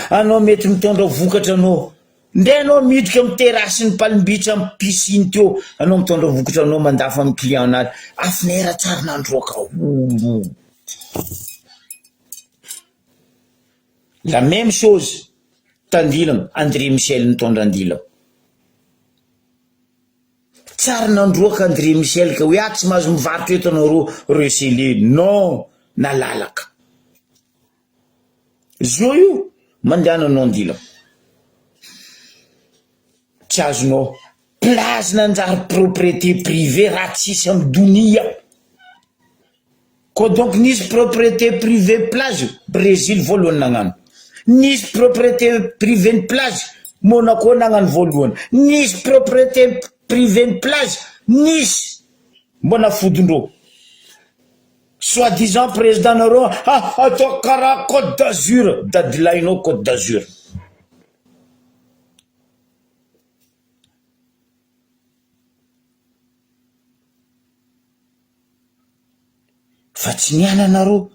Anao mety mitondra vokatra anao ndre anao miditra amy terrasse ny Palmbeach amy piscine teo anao mitondra vokatra anao mandafa amy client nazy Afner tsary nandroaka olo. La même chose tandilagna André Michel nitondra andilagna. Tsary nandroaka André Michel ka hoe ah tsy mahazo mivarotra eto anareo recelé non nalalaka. Zo io mandehana anao andilagna. Tsy azonao plage nanjary propriété privée raha tsisy amy donia. Koa donc nisy propriété privée plage Brésil voalohany nagnano. Nisy propriété privée ny plage Monaco nagnano voalohany. Nisy propriété privée ny plage nisy mbô nafodindreo. Soit disant président nareo ah atao karaha Côte d'Azur, dadilahinao Côte d'Azur. Fa tsy niala anareo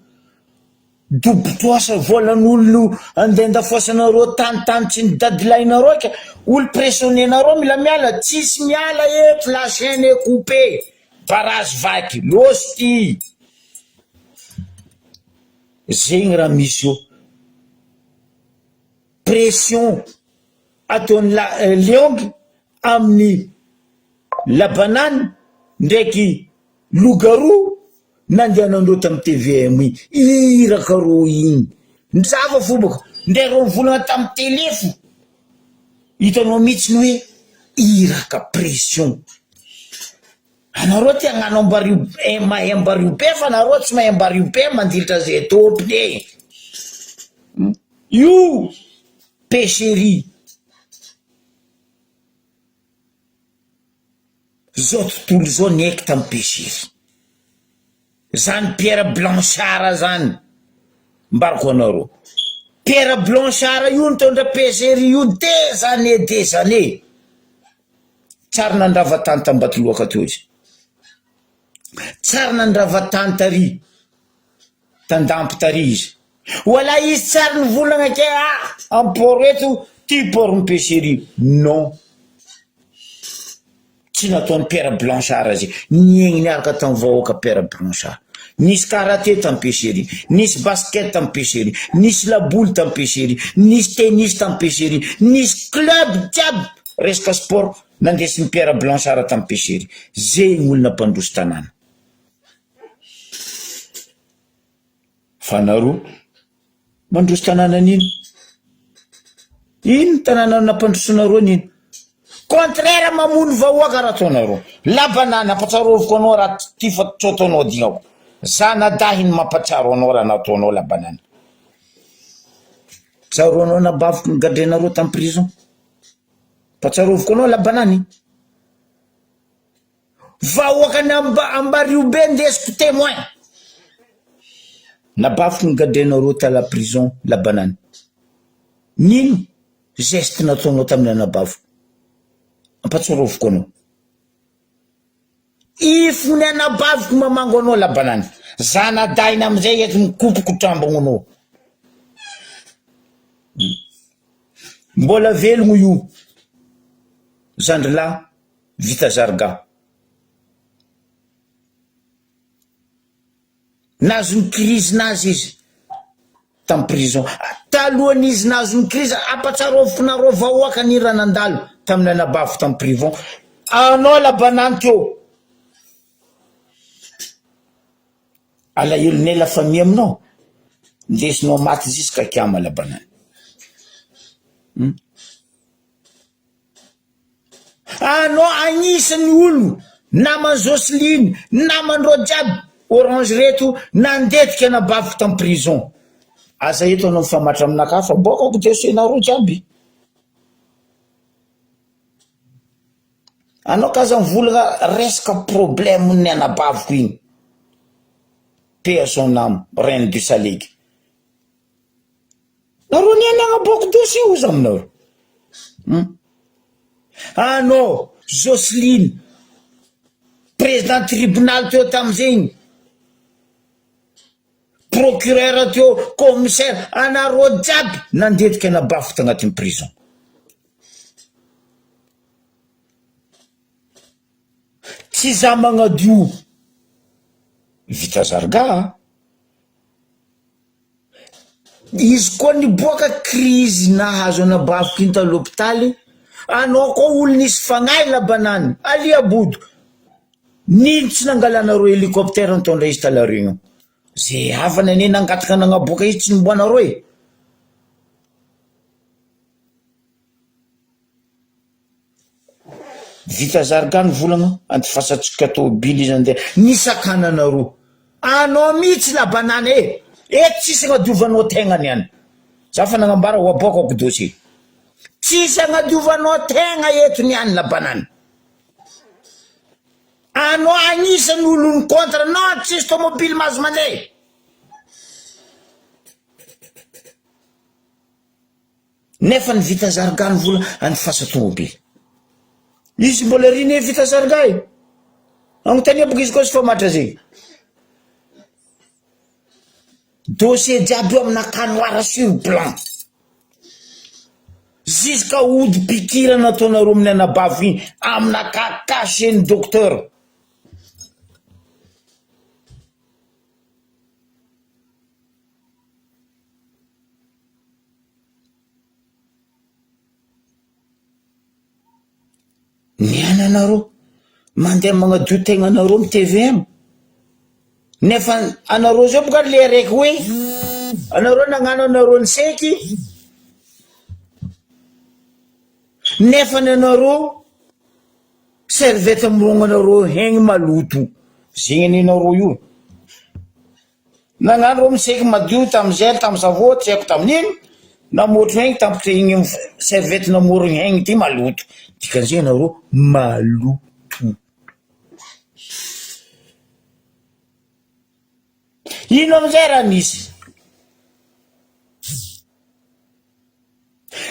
dobotoasa volan'olo andeha andafoasanareo tany tany tsy ny dadilahinareo ka olo pressionner nareo mila miala tsisy miala eto la chaine est coupée barazy vaky losty zegny raha misy eo pression ataon'ny la leongy amin'ny la banane ndraiky loup-garou nandehanandreo tam tvm iny iraka reo iny nizava fo baka ndray reo nivolagna tam tele fo hitanao mitsiny hoe iraka pression anareo te hagnano ambario eh mahay ambario be fa nareo tsy mahay ambario be mandilitra ze tompony e io pecherie. Zao tontolo zao niaiky tam Péchiry. Zany Pierre Blanchard zany mbarako anareo. Pierre Blanchard io nitondra Péchiry io des années des années. Tsary nandrava tany t'Ambatoloaka teo izy. Tsary nandrava tany tary t'Andampy tary izy. Walahy izy tsary nivolagna ke ah am port eto ty port ny Péchiry. Non. Tsy nataon'i Pierre Blanchard zay. Niaigny niaraka tamin'ny vahoaka Pierre Blanchard. Nisy karate tamin'ny Pêcherie, nisy basket tamin'ny Pêcherie, nisy laboly tamin'ny Pêcherie, nisy tennis tamin'ny Pêcherie, nisy club jiaby resaka sport nandesin'i Pierre Blanchard tamin'ny Pêcherie. Zegny olo nampandroso tanàna. Fa nareo mandroso tanàna n'ino? Ino tanàna nampandrosoanareo n'ino? Contraire mamono vahoaka raha ataonareo. Labanany ampatsaroviko anao raha ty fa tsy ataonao dignako. Zanadahiny mampatsaro anao raha nataonao labanany. Tsaroanao nabaviko nogadrainareo tam prison. Ampatsaroviko anao labanany. Vahoakan'i Ambariobe ndesiko témoin. Nabafiko ny gadrainareo ta la prison la banane. Nino geste nataonao tamin'ny anabaviko. Ampatsoroviko anao. Ifony anabaviko mamango anao la banane. Zanadahiny amizay eto mikopoko trambogno anao. Mbola velogno io zandrilahy. Vita zarga. Nahazo ny crise nazy izy tam prison. Talohan'izy nahazo ny crise, ampatsaroviko nareo vahoaka ny raha nandalo tamin'ny anabaviko tam privon. Anao la banane teo. Alahelonay la famille aminao. Ndesinao maty jusqu'à kiama la banane. Hum. Anao agnisan'ny olo naman'i Jocelyne, namandreo jiaby orange reto nandetika anabaviko tam prison. Aza eto anao mifamatra aminakahy fa boakako dossier nareo jiaby. Anao ka aza mivolagna resaka problème ny anabaviko igny. Paix à son âme, reine du salegy. Nareo niany nagnaboaka dossier ozy aminareo. Hum. Anao Jocelyne président tribunal teo tamizegny, procureur teo, commissaire, anareo jiaby nandetiky anabafo tagnatin'ny prison. Tsy za magnadio vita zarga a. Izy koa niboaka krizy nahazo anabaviko iny ta lopitaly, anao koa olo nisy fagnahy labanany, alia bodo, nino tsy nangalanareo hélicoptère nitondra izy ta la réunion, ze havany anie nangataka nagnaboaka izy tsy nomboanareo e. Vita zarga ny volagna andifasantsika tôbily izy andeha nisakananareo anao mitsy la banane e eto tsisy agnadiovanao tegna niany za fa nagnambara ho aboakako dossier tsisy agnadiovanao tegna eto niany la banane anao agnisan'ny olo ny contre non tsisy tômôbily mahazo mandeha. Nefa ny vita zarga ny vola any fasa tomobily. Izy mbola ry ne vita zarga e. Agnontania boka izy koa sy fa matra zegny. Dossier jiaby io aminakahy noir sur blanc. Jusqu'à ody pikira nataonareo amin'ny anabaviko iny aminakahy cachet ny docteur. Miaina anareo, mandeha magnadio tegnanareo amy tvm, nefa anareo zao boka le araiky hoe anareo nagnano anareo niseky, nefa ny anareo serviette mirognanareo hegny maloto, zegny anie nareo io. Nagnano reo miseky madio tamy gel tamy savon tsy haiko tamin'ino, namotro hegny tampoka igny serviette namorogny hegny ty maloto, dikan'izay anareo maloto. Ino amizay raha nisy?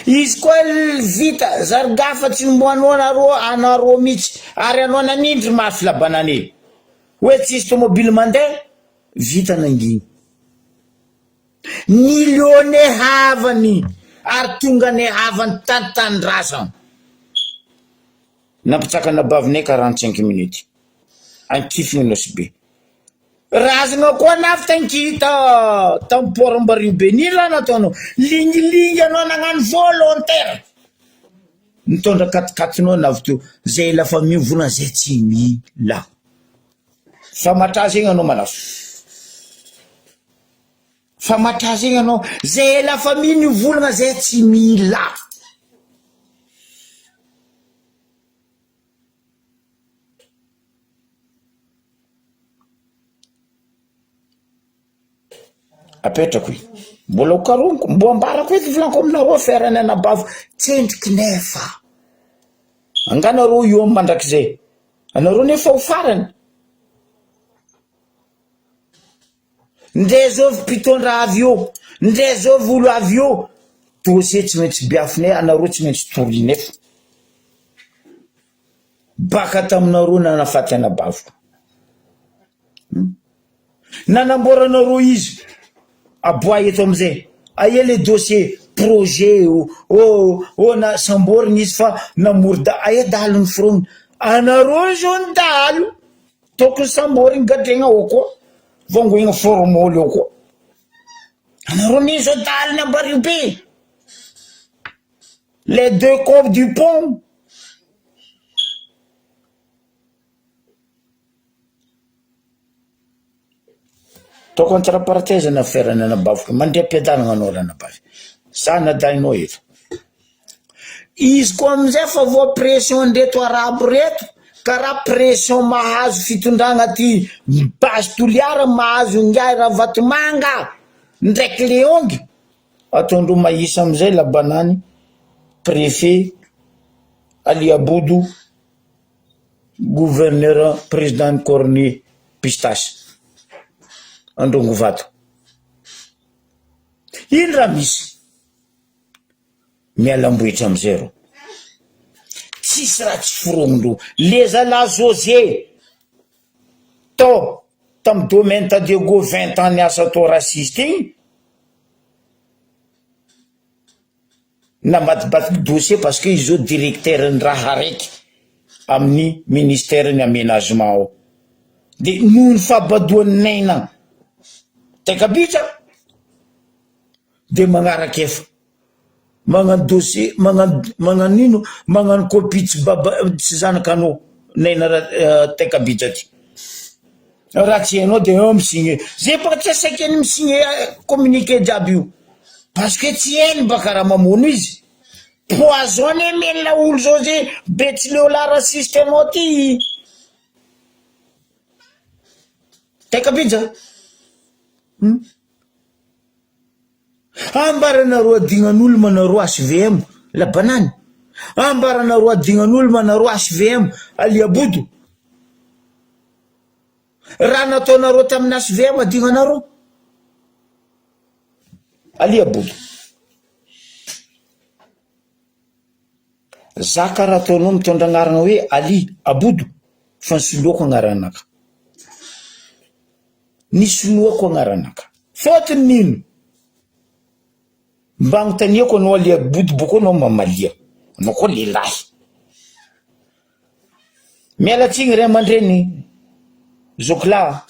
Izy koa vita zary gafa tsy nomboanao anareo anareo mitsy ary anao nanindry mafy la banane hoe tsisy tomobile mandeha vita nanginy nilione havany ary tongane havany tany tanindrazana nampitsaka anabavinay 45 minutes ankifiny nosy be Razana koa navy tankita tam port Ambariho be nino raha nataonao lingilingy anao nagnano volontaire nitondra katikatinao navy teo zay la famille mivolagna zay tsy mila fa matra zegny anao malaso fa matra zegny anao zay la famille nivolagna zay tsy mila. Apetrako io. Mbola ho karohiko, mbo ambarako eto volaniko aminareo affaire ny anabavy tsendriky nefa. Angaha nareo io am mandrakizay? Anareo nefa ho farany. Ndre zovy mpitondra avy eo, ndre zovy olo avy eo, dossier tsy maintsy biafinay, anareo tsy maintsy toriana eto. Baka taminareo nanafaty anabaviko. Hmm? Nanamboaranareo izy. Aboahy eto amizay. Aia le dossier projet o oh, oh na samborina izy fa namory da aia dahalo ny forogny. Anareo zao ny dahalo. Tokony samborigny gadregna ao koa. Vangoegna formol ao koa. Anareo ne zao dahalo ny Ambario be. Les deux corps du pont. Ataoko entre parenthèse ny affaire ny anabaviko, mandria am-piadanana anao ranabavy, za anadahinao eto. Izy koa amizay fa voa pression ndreto arabo reto, karaha pression mahazo fitondragna aty base Toliara mahazo ingahy Ravatomanga ndraiky Leongy, Ataondreo mahisa amizay la banane préfet Ali Abodo gouverneur président ny corne pistache Androngovato ino raha misy miala ambohitra amizay reo tsisy raha tsy forognindreo le zala José tao tamy domaine ta Diego 20 ans niasa tao raciste igny Namadibadiky dossier parce que izy zao directeur ny raha araiky amin'ny ministère ny aménagement ao. De noho ny fahabadoan'ny Naina Tekabija de magnaraka efa. Magnano dossier, magnano magnano ino, magnano copie tsy baba tsy zanakanao Naina Tekabija ty. Raha tsy hainao de eo mi-signer. Zay baka tsy asaikeny mi-signer communiqué jiaby io. Parce que tsy hainy baka raha mamono izy. Poison anie amen'la olo zao zay betsileo la raciste anao ty. Tekabija. Hum. Ambaranareo adignan'olo manareo HVM la banane. Ambaranareo adignan'olo manareo HVM Aliabodo. Raha nataonareo tamin'ny HVM adignanareo. Aliabodo. Za karaha ataonao mitondra agnarana hoe Ali Abodo fa nisoloako agnaranaka. Nisoloako agnaranaka. Fôtony nino? Mba anontaniako anao alia bodo boko anao mamalia. Anao koa lehilahy. Miala tsiny ray aman-dreny zokilahy a.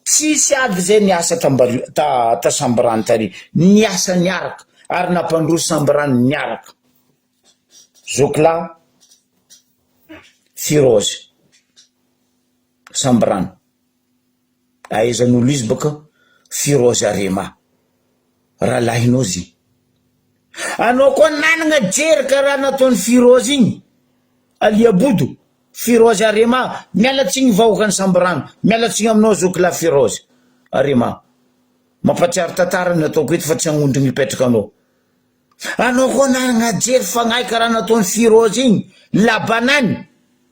Tsisy ady zay niasa tambario ta ta Sambirano tary. Niasa niaraka ary nampandroso Sambirano niaraka. Zokilahy Firoze Sambirano. Ahaizan'olo izy baka Firoze Arema rahalahinao zy. Anao koa nanagna jery karaha nataon'i Firoze igny Aliabodo, Firoze Arema, miala tsigny vahoakan'i Sambirano, miala tsigny aminao zoky lahy Firoze Arema. Mampatsiaro tantara ny ataoko eto fa tsy hagnondrigny hipetraka anao. Anao koa nanagna jery fagnahy karaha nataon'i Firoze igny, la banane,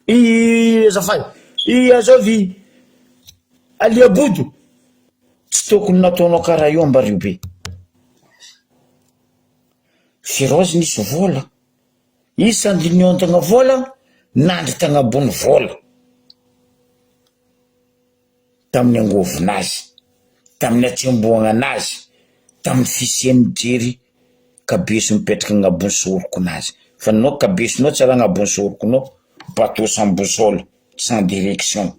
i azafady, i azovy Aliabodo, tsy tokony nataonao karaha io Ambariobe. Firoze nisy vola, izy sady niontagna vola, nandry tagnabony vola. Tamin'ny angovon'azy, tamin'ny hatsembohagnan'azy, tamin'ny fisian'ny jery kabeso mipetraka agnabon'ny sorokon'azy. Fa nao kabesonao tsy raha agnabon'ny sorokonao, bateau sans boussole, sans direction.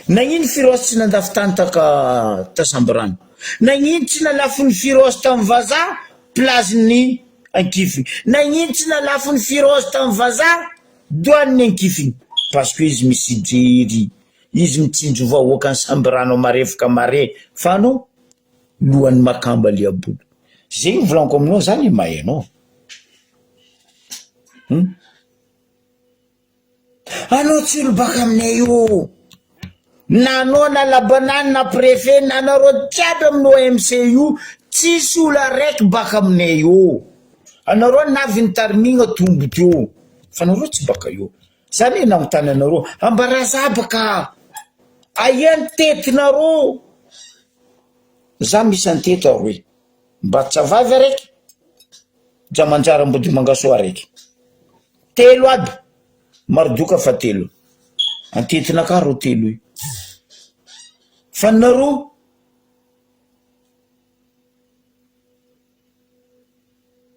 Nagnino Firoz tsy nandafy tany taka ta Sambirano? Nagnino tsy nalafon'i Firoz tamin'ny vazaha plage-n'ny Ankifiny? Nagnino tsy nalafon'i Firoz tamin'ny vazaha douane-n'ny Ankifiny? Parce que izy misy jery, izy mitsinjo vahoakan'i Sambirano marefoka mare fa anao lohan'ny makamba liabolo. Zegny volaniko aminao za anie mahay anao. Hum. Anao tsy olo baka aminay io. Na anao na labanany na préfet na anareo jiaby amin'ny OMC io tsisy olo araiky baka aminay io. Anareo navy nitarimigna tombo teo fa anareo tsy baka io. Za anie nagnontany anareo ambarà za baka aia ny tetinareo. Za misy anteto aroe. Mbatsavavy araiky, Jamanjara Ambodimangasoa araiky. Telo aby, Mardoka fahatelo. Antetinakà rô telo io. Fa nareo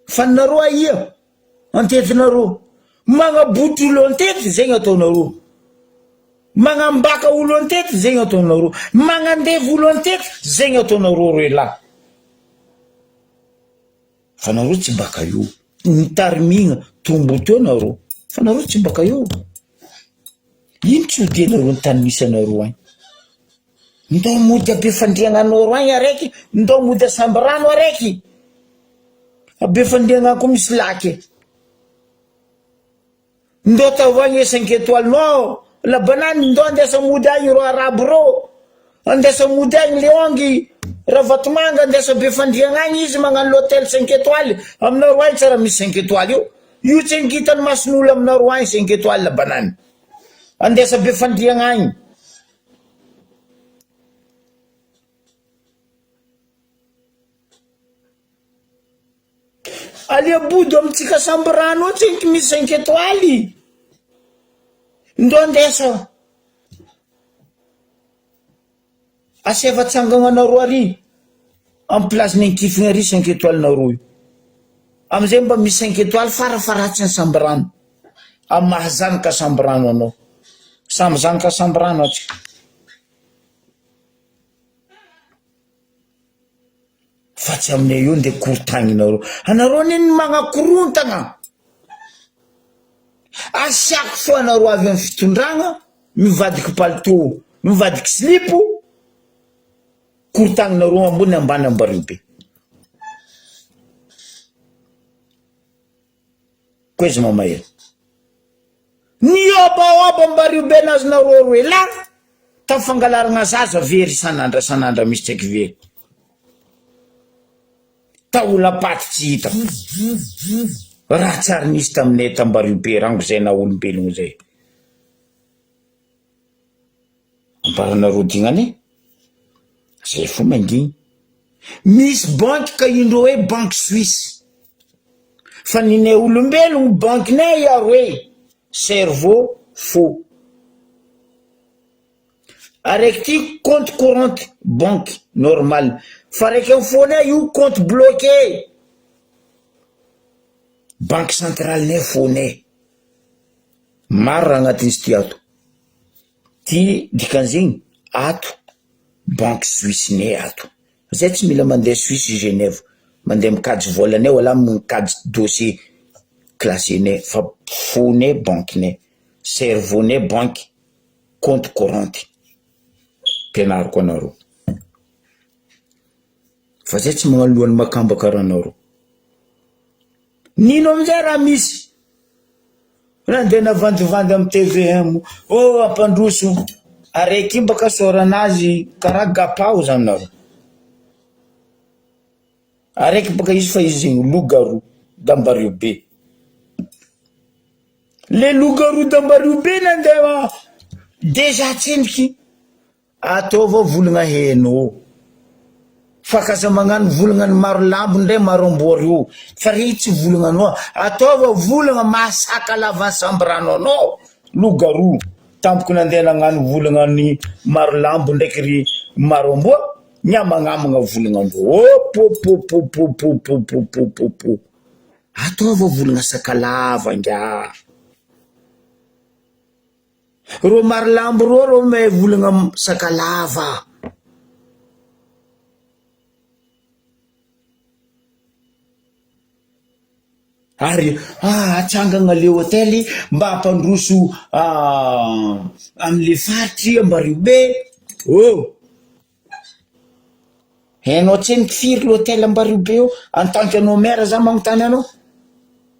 fa nareo aia? Antetinareo. Magnabotry olo antety zegny ataonareo. Magnambaka olo antety zegny ataonareo. Magnandevo olo antety zegny ataonareo roe lahy. Fa nareo tsy baka eo. Nitarimigna tombo teo nareo. Fa nareo tsy baka eo. Ino tsy odianareo ny tany misy anareo agny? Ndao mody a Befandriagnanoro agny araiky, ndao mody a Sambirano araiky. A Befandriagna koa misy lac e. Ndao tavoahangy e cinq étoiles non la banane ndao andesa mody agny ireo arabo reo andesa mody agny leongy ravatomanga andesa befandriagna agny izy magnano l'hôtel cinq étoiles aminareo agny tsara misy cinq étoiles io io tsy angitany mason'olo aminareo agny cinq étoiles la banane andesa befandriagna agny. Aleo bodo amintsika samby rano eo tsenky misy cinq étoiles. Ndao andeso. Asaivo atsangananareo ary amin'ny place ny ankifiny ary cinq étoiles nareo io. Amizay mba misy cinq étoiles farafaharatsiny samby rano. Amin'ny maha zanaka samby rano anao. Samy zanaka samby rano atsika. Fa tsy aminay eo nde korontagninareo. Anareo anie ny magnakorontagna. A chaque fois anareo avy amin'ny fitondragna, mivadiky palitô, mivadiky silipo, korontagninareo ambony ambany ambareo be. Koa izy mamahery. Niôbaôba ambareo be nazonareo roe lahy, tamin'ny fangalaragna zaza very isan'andra isan'andra misy tsaiky very. Taolam-paty tsy hita. Raha tsy ary nisy taminay tambario be rango zay naha olombelogno zay. Ambaranareo dignany e. Zay fo mangigny. Misy banky ka indreo hoe banky suisse. Fa ninay olombelogno bankinay aroe. Cerveau faux. Araiky ty compte courante banque normal fa araiky am fone io compte bloqué. Banque centrale nay fone. Maro raha agnatin'izy ty ato. Ty dikan'izegny ato banque suisse nay ato. Zay tsy mila mandeha Suisse Genève mandeha mikajy volanay wala mikajy dossier classé nay fa fonay banque nay, cerveau nay banque. Compte courante ampianariko anareo fa zay tsy magnano lohan'ny makamba karaha anareo. Nino amizay raha misy raha ndeha navandivandy amy tvm oh ampandroso araiky io baka sôranazy karaha gapao zany nareo. Araiky baka izy fa izy zegny loup-garou d'Ambariho be. Le loup-garou d'Ambariho be nandeha déjà tsendriky ataova volagna hainao fa k'aza magnano volagna ny maro lambo ndray maro amboa reo fa regny tsy volagnanao ataova volagna mahasaka lavan'ny samby-rano anao loup-garou tampoko nandeha nagnano volagna ny maro lambo ndraiky ry maro amboa niamagnamagna volagnandreo opopopopopopopopopopop Ataova volagna sakalava ingahy. Rô Marolambo rô rô mahay volagna sakalava. Ary ah atsangagna le hôtely mba hampandroso amle faritry Ambaribe oh. Hainao tsendriky firy l'hôtel Ambaribe eo en tant que anao maire za magnontany anao?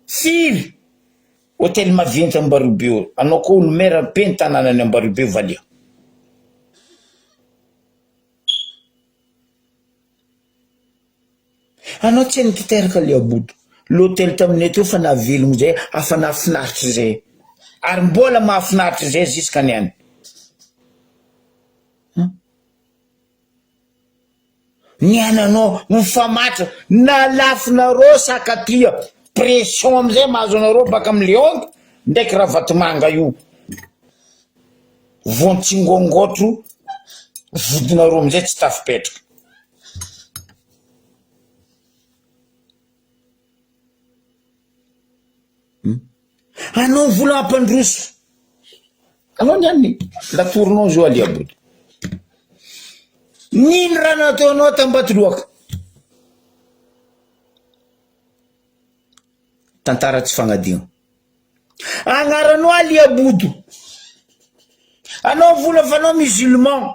Firy hôtel maventy Ambaribe eo? Anao koa olo maire be ny tanànan'i Ambaribe valia. Anao tsendriky teraka le abodo. L'hôtel taminay teo fa nahavelogno zay afa nahafinaritry zay ary mbola mahafinaritra zay jusqu'à niany. Ny ananao mifamatra na lafinareo sakatia pression amizay mahazo anareo baka am leonde ndraiky ravatomanga io voantsingongotro vodinareo amizay tsy tafipetraka. Anao vola hampandroso. Anao niany latoronao zao Ali Aboud. Nino raha nataonao tambatoloaka. Tantara tsy fagnadigno. Agnaranao Ali Aboud. Anao vola fa anao musulman.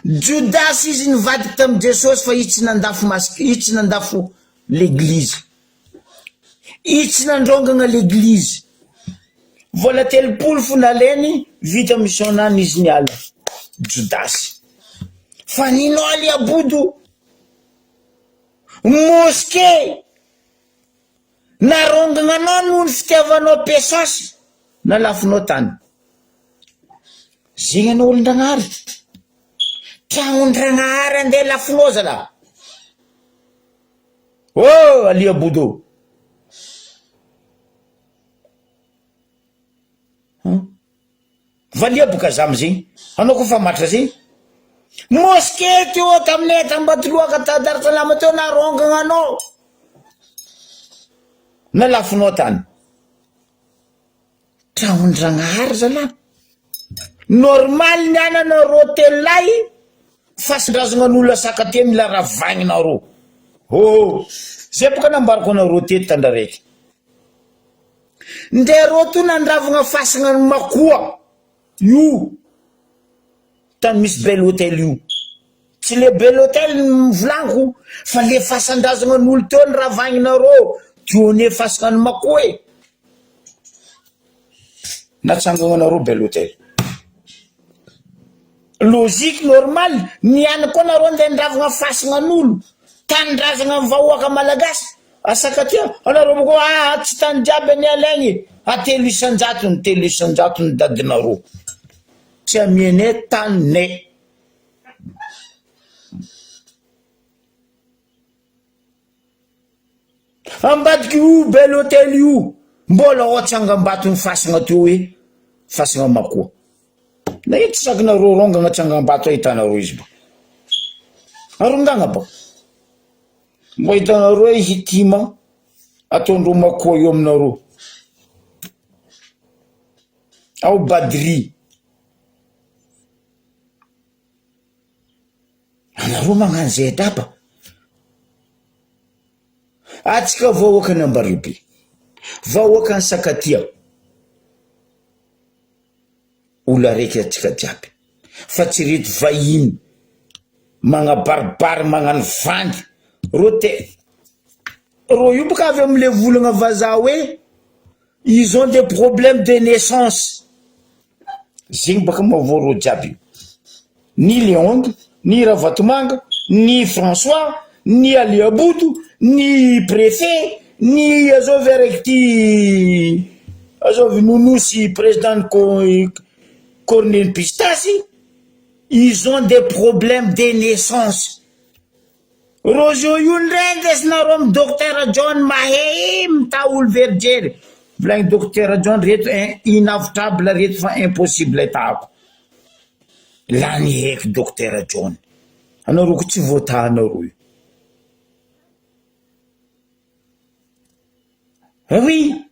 Jodasy izy nivadika tamin'i Jesosy fa izy tsy nandafo mas- izy tsy nandafo leglizy. Izy tsy nandrongana leglizy. Vola 30 fo nalainy vita mission nany izy niala. Jodasy. Fa nino Ali Abodo. Mosquée narongana anao noho ny fitiavanao pesos nalafonao tany. Zegny anao olon-dragnahary. Tragnon-dragnahary andeha lafonao zalahy. Oh Ali Abodo. Hum. Valia boka za amizegny. Anao koa fa matra zegny. Mosquée teo taminay t'Ambatoloaka ta Dar Salam teo narongagna anao. Nalafonao tany. Tragnon-dragnahary zalahy. Normal ny ananareo telolahy fasindrazagna an'olona sakatia mila ravagninareo. Oh! Zay boka nambarako anareo teto tandraraiky. Ndre reo to nandravagna fasagna ny makoa io tany misy bel hotel io. Tsy le bel hotel no volagniko fa le fasandrazagna n'olo teo ny ravagninareo dionne fasagna ny makoa e. Natsangagnanareo bel hotel. Logique normal, ny any koa nareo ndeha andravagna fasagna n'olo, tanindrazagna ny vahoaka malagasy. Asakatia, anareo koa aa tsy tany jiaby anie alaigny e, a telo isan-jatony, telo isan-jatony dadinareo, tsy amianay taninay. Ambadiky io bel hotel io, mbola ao tsangambaton'ny fasagna teo hoe fasagna makoa. Na ino tsy sakinareo rongagna tsangambato ahitanareo izy ba. Arongagna ba. Mba hitanareo hoe hitima ataondreo makoa eo aminareo. Ao Badri. Anareo magnano zay adaba. Atsika vahoakan'i Ambariobe, vahoakan'i Sakatia, olo araiky atsika jiaby fa tsy reto vahiny magnabaribary magnano vandy reo te reo io boka avy amle volagna vazaha hoe ils ont des problèmes de naissance zegny baka mahavoa reo jiaby io ni Leong ni Ravatomanga ni François ni Aliabodo ni préfet ni azovy araiky ty azovy Nonosy président ny Corneille Pistasy ils ont des problèmes de naissance Roseau io ndray andesinareo amy docteur John mahay mitaha olo very jery volagny docteur John reto inavotable reto fa impossible tahako lany heky docteur John anareo ko tsy voatahanareo io oui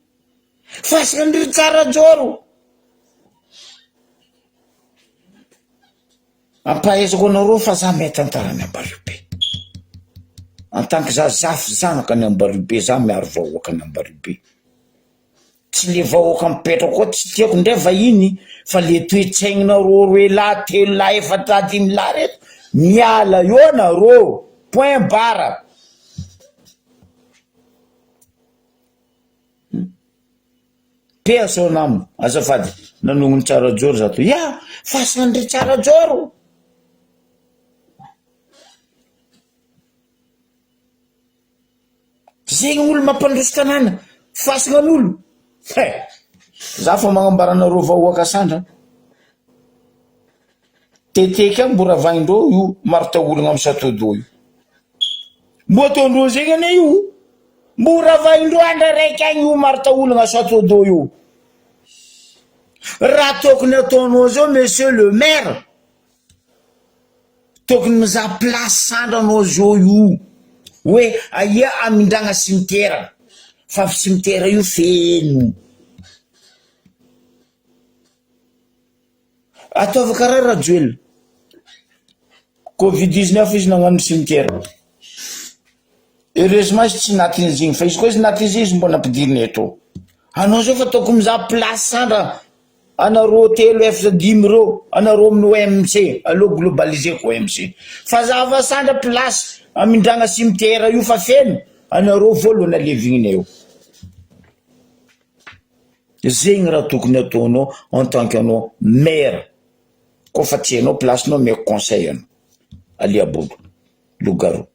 fasan'dry Tsarajoro Ampahaizako anareo fa za mahay tantara ny Ambariobe. En tant que za zafy zanaka ny Ambariobe, za miaro vahoaka ny Ambariobe. Tsy le vahoaka mipetraka koa tsy tiako ndray vahiny fa le toe-tsaignareo roe lahy, telo lahy, efatra lahy, dimy lahy reto, miala eo nareo, point barre. Paix à son âme azafady nanognony Tsarajoro za to ya fasan-dry Tsarajoro. Zegny olo mampandroso tanàna fasagnan'olo he za fa magnambara anareo vahoaka sandra teteky agny mbo ravahin-dreo io maro taolagna amy chateau d'eau io mbo ataondreo zegny anie io. Mbo ravahin-dreo andro araiky agny io maritaolagna chateau d'eau io. Raha tokony ataonao zao monsieur le maire, tokony mizaha place sandra anao zao io hoe aia amindragna cimetière fa cimetière io feno. Ataovy karaha Rajoelina, covid 19 izy nagnano cimetière, heureusement izy tsy natin'izy igny fa izy koa izy natin'izy izy mbo nampidiriny eto, anao zao fa ataoko mizaha place sandra anareo telo efatra dimy reo anareo amin'ny OMC aleo globaliseko OMC fa zava sandra place amindragna cimetière io fa feno anareo voalohany alevignina eo. Zegny raha tokony ataonao en tant que anao maire koa fa tsy hainao place nao omeko conseil anao Alia Bodo loup-garou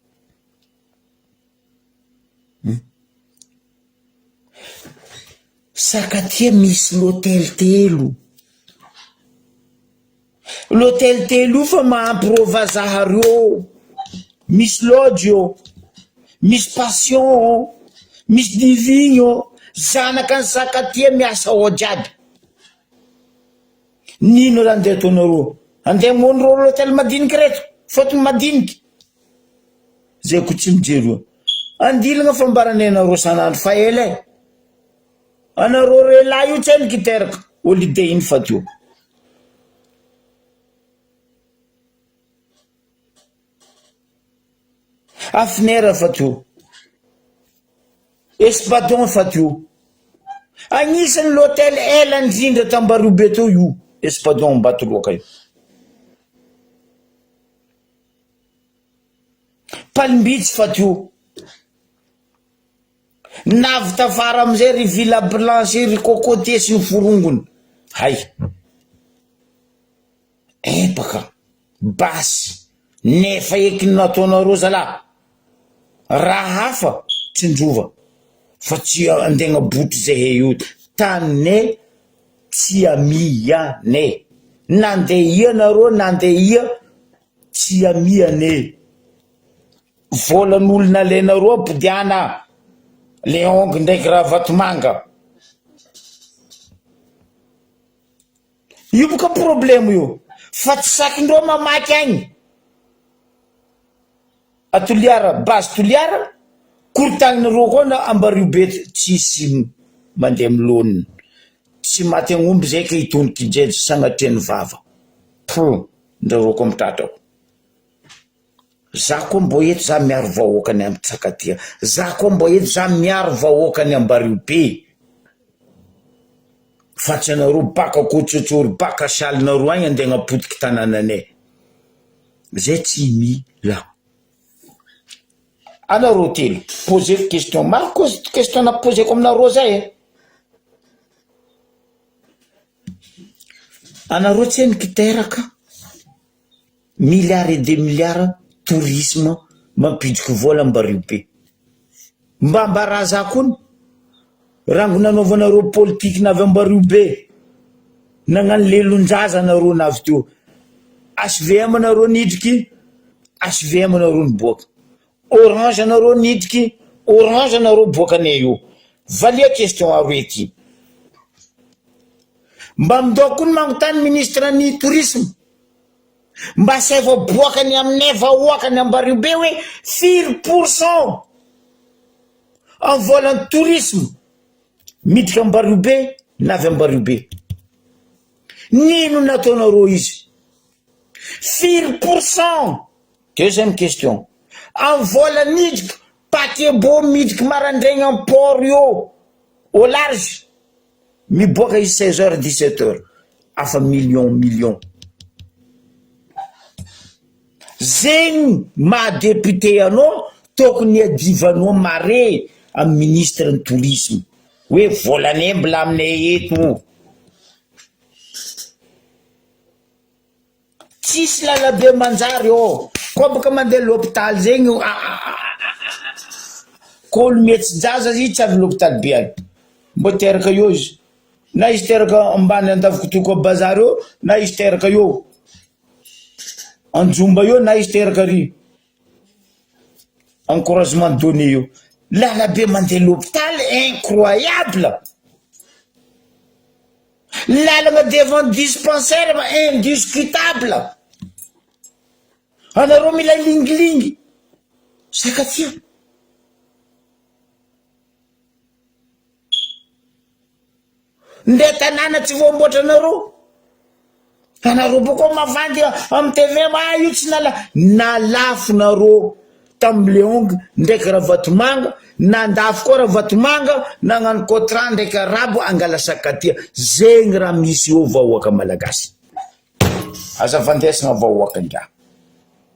hum Sakatia misy l'hôtel telo L'hôtel telo io fa mahampy reo vazaha reo, misy lodge eo, misy passion ao, misy diving ao, zanaka ny Sakatia miasa ao jiaby. N'ino raha andeha ataonareo? Andeha hamono reo l'hôtel madiniky reto, fôtony madiniky. Zay ko tsy mijery io. Andilagna fambaranay anareo sanandro fa ela e. Anareo roe lahy io tsy hainy kiteraka holiday iny fa teo. Afner fa teo. Espadon fa teo. Agnisan'ny l'hôtel ela indrindra t'Ambarobe teo io Espadon Ambatoloaka io. Palm-Beach fa teo. Navy tafara amizay ry Villa Blanche ry Cocotier sy ny forongony. Hay. Empaka. Basy. Nefa eky ny nataonareo zalahy. Raha hafa tsinjova fa tsy andegna botry zahay io. Taninay tsy amianay. Nandeha ia nareo nandeha ia tsy amianay. Volan'olona alainareo ampodiana Leong ndraiky Ravatomanga. Io boka problemo io fa tsy sakindreo mamaky agny a Toliara base Toliara korotanin'ireo koa na Ambario be tsisy mandeha milonina tsy maty agnomby zay ka hitondriky jejo sagnatria ny vava pou ndraroko amy tratrako. Za koa mbô eto za miaro vahoaka ny Antsakatia, za koa mbô eto za miaro vahoaka ny Ambariobe, fa tsy anareo baka kôtsôtsôry baka salinareo agny andeha agnapotiky tanànanay, zay tsy mila. Anareo telo, poseko question, maro koa question namposeko aminareo zay e! Anareo tsy hainy kiteraka. Milliards et des milliards tourisme mampidriky vola ambario be. Mba ambarà za kony rango nanaovanareo politique navy ambario be nagnano lelon-jaza nareo navy teo HVM nareo nidriky HVM nareo niboaka orange nareo nidriky orange nareo boakanay io valia question aroe ty mba mindao kony magnontany ministre ny tourisme Mba asaivo aboakany aminay vahoaka ny Ambariobe hoe firy pour cent am volan'ny tourisme miditra Ambariobe na avy Ambariobe. Nino nataonareo izy? Firy pour cent? Deuxième question. Am vola niditra paquebot miditra marandraigny am port io au large. Miboaka izy 16 heures 17 heures afa million million. Zegny maha député anao tokony iadivanao mare amy ministre ny tourisme hoe volanay mbola aminay eto. Tsisy lalabe manjary ô! Koa boka mandeha l'hôpital zegny ko olo mihetsi-jaza izy tsy avy l'hôpital be any, mbô teraka eo izy, na izy teraka ambany andavokotoko bazary eo na izy teraka eo anjomba eo na izy teraka ary encouragement donné eo, lalabe mandeha l'hôpital incroyable! Lalagna devant dispensaire indiscutable. Anareo mila lingilingy. Sakatia. Nde tanàna tsy voamboatra anareo. Anareo boko mavandy am TV ah io tsy nala nalafo nareo tam Leong ndraiky Ravatomanga nandafo koa Ravatomanga nagnano contrat ndraiky arabo angala sakatia zegny raha misy eo vahoaka malagasy aza vandesagna vahoaka ingahy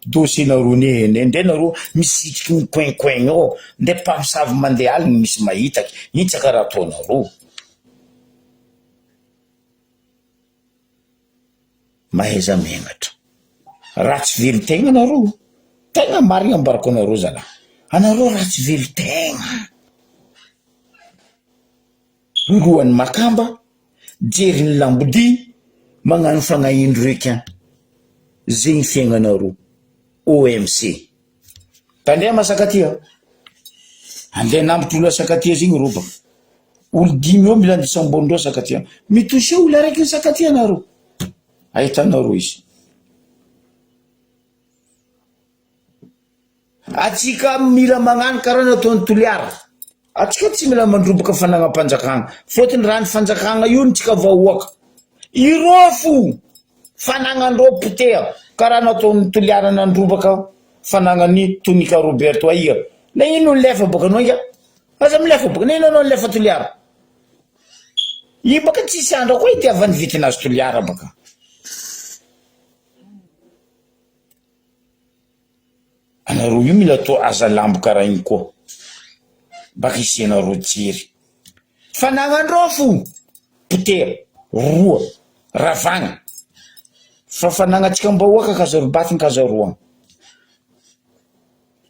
dossier nareo ne ndre nareo misitriky mi coin coin eo ndre mpamosavy mandeha aligny misy mahitaky ino tsaka raha ataonareo. Mahaiza menatra. Ratsy velon-tegna nareo. Tegna marigna ambarako anareo zalah. Anareo ratsy velon-tegna. Lohan'ny makamba, jerin'ny lambodia, magnano fagnahin-dry requin. Zegny fiaignanareo. OMC. Tandrema Sakatia. Andeha hanambotry olona Sakatia zegny rô baka. Olo dimy eo mila andeha samborindreo Sakatia. Mi-toucher olo araiky ny Sakatia nareo. Ahitanareo izy. Atsika mila magnano karaha nataon'i Toliara. Atsika tsy mila mandroboka fanagnam-panjakagna. Fôtony raha ny fanjakagna io ny tsika vahoaka. Irô fo fanagnandreo poteha karaha nataon'i Toliara nandrobaka fanagnan'i Tonika Roberto aia. Nagnino nilefa boka anao ingahy? Aza milefa boka, nagnino anao nilefa Toliara? Io baka tsisy andro koa itiavan'ny vitinazy Toliara baka. Anareo io mila atao aza lambo karaha igny koa baka isianareo jery. Fanagnandreo fo poteha roa ravagna fa fanagnantsika-mbahoaka kazarobatigny kazaroagna.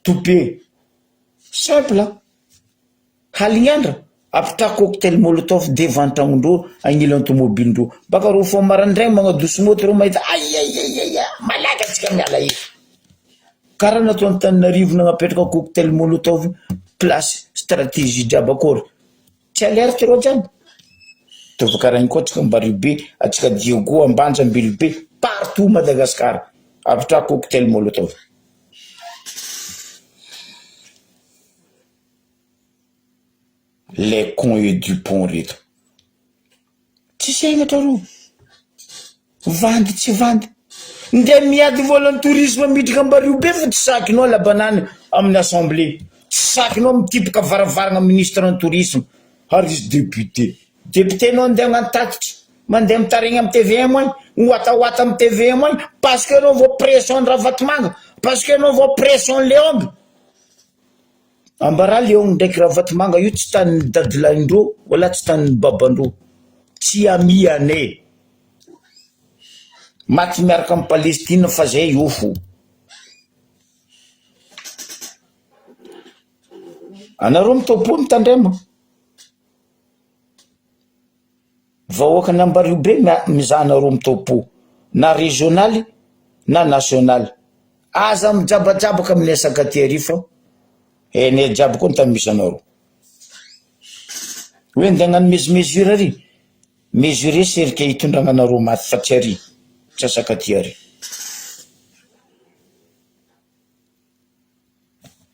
Tope simple. Halignandra, apitrahako cocktail molotov devant tragnondreo agnilan'ny tomobilindreo. Baka reo fo maraindraigny magnadoso moto reo mahita aiaiaiaia malaky antsika miala eto. Karaha natao Antananarivo nagnapetraka cocktail molotov place stratégie jiaby akory. Tsy alerte reo jiaby. Mitovy karaha igny koa atsika Ambaribe, atsika Diego, Ambanja, Ambilobe, partout Madagascar. Apetraho cocktail molotov. Les cons et Dupont reto. Tsisy henatra reo. Vandy tsy vandy. Ndeha miady volan'ny tourisme miditra Ambaribe fa tsy sakinao la banane amin'ny assemblée. Tsy sakinao mitipoka varavarana ministre ny tourisme. Ary izy député. Député nao ndeha hagnano tatitra. Mandeha mitaregny amin'ny tvm agny, mihoatahoata amin'ny tvm agny parce que anao vao pression Ravatomanga, parce que anao vao pression Leong. Ambarà Leong ndraiky Ravatomanga io tsy tanin'ny dadilahin-dreo wala tsy tanin'ny baban-dreo. Tsy ami anay. Maty miaraka amin'i Palestine fa zay io fo. Anareo mitopo mitandrema. Vahoakan'i Ambariobe mizaha anareo mitopo na rezionaly na nasionaly. Aza mijabajabaka amin'ny asaka aty ary fa hainay jiaby koa ny tany misy anareo. Hoe andeha hagnano mesure ary, mesure cercueil hitondrana anareo maty fa tsy ary, tsy asaka aty ary.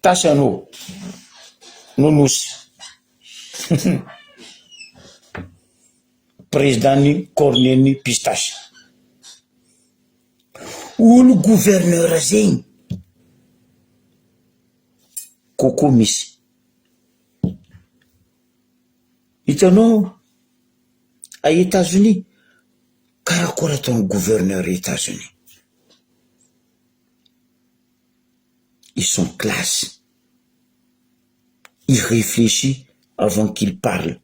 Tasy anao Nonosy Président ny cornet-n'ny pistache. Olo gouverneur zegny coco misy. Hitanao à Etats-Unis karakôry ataon'ny gouverneur Etats-Unis. Ils sont classe. Ils réfléchit avant qu'ils parlent.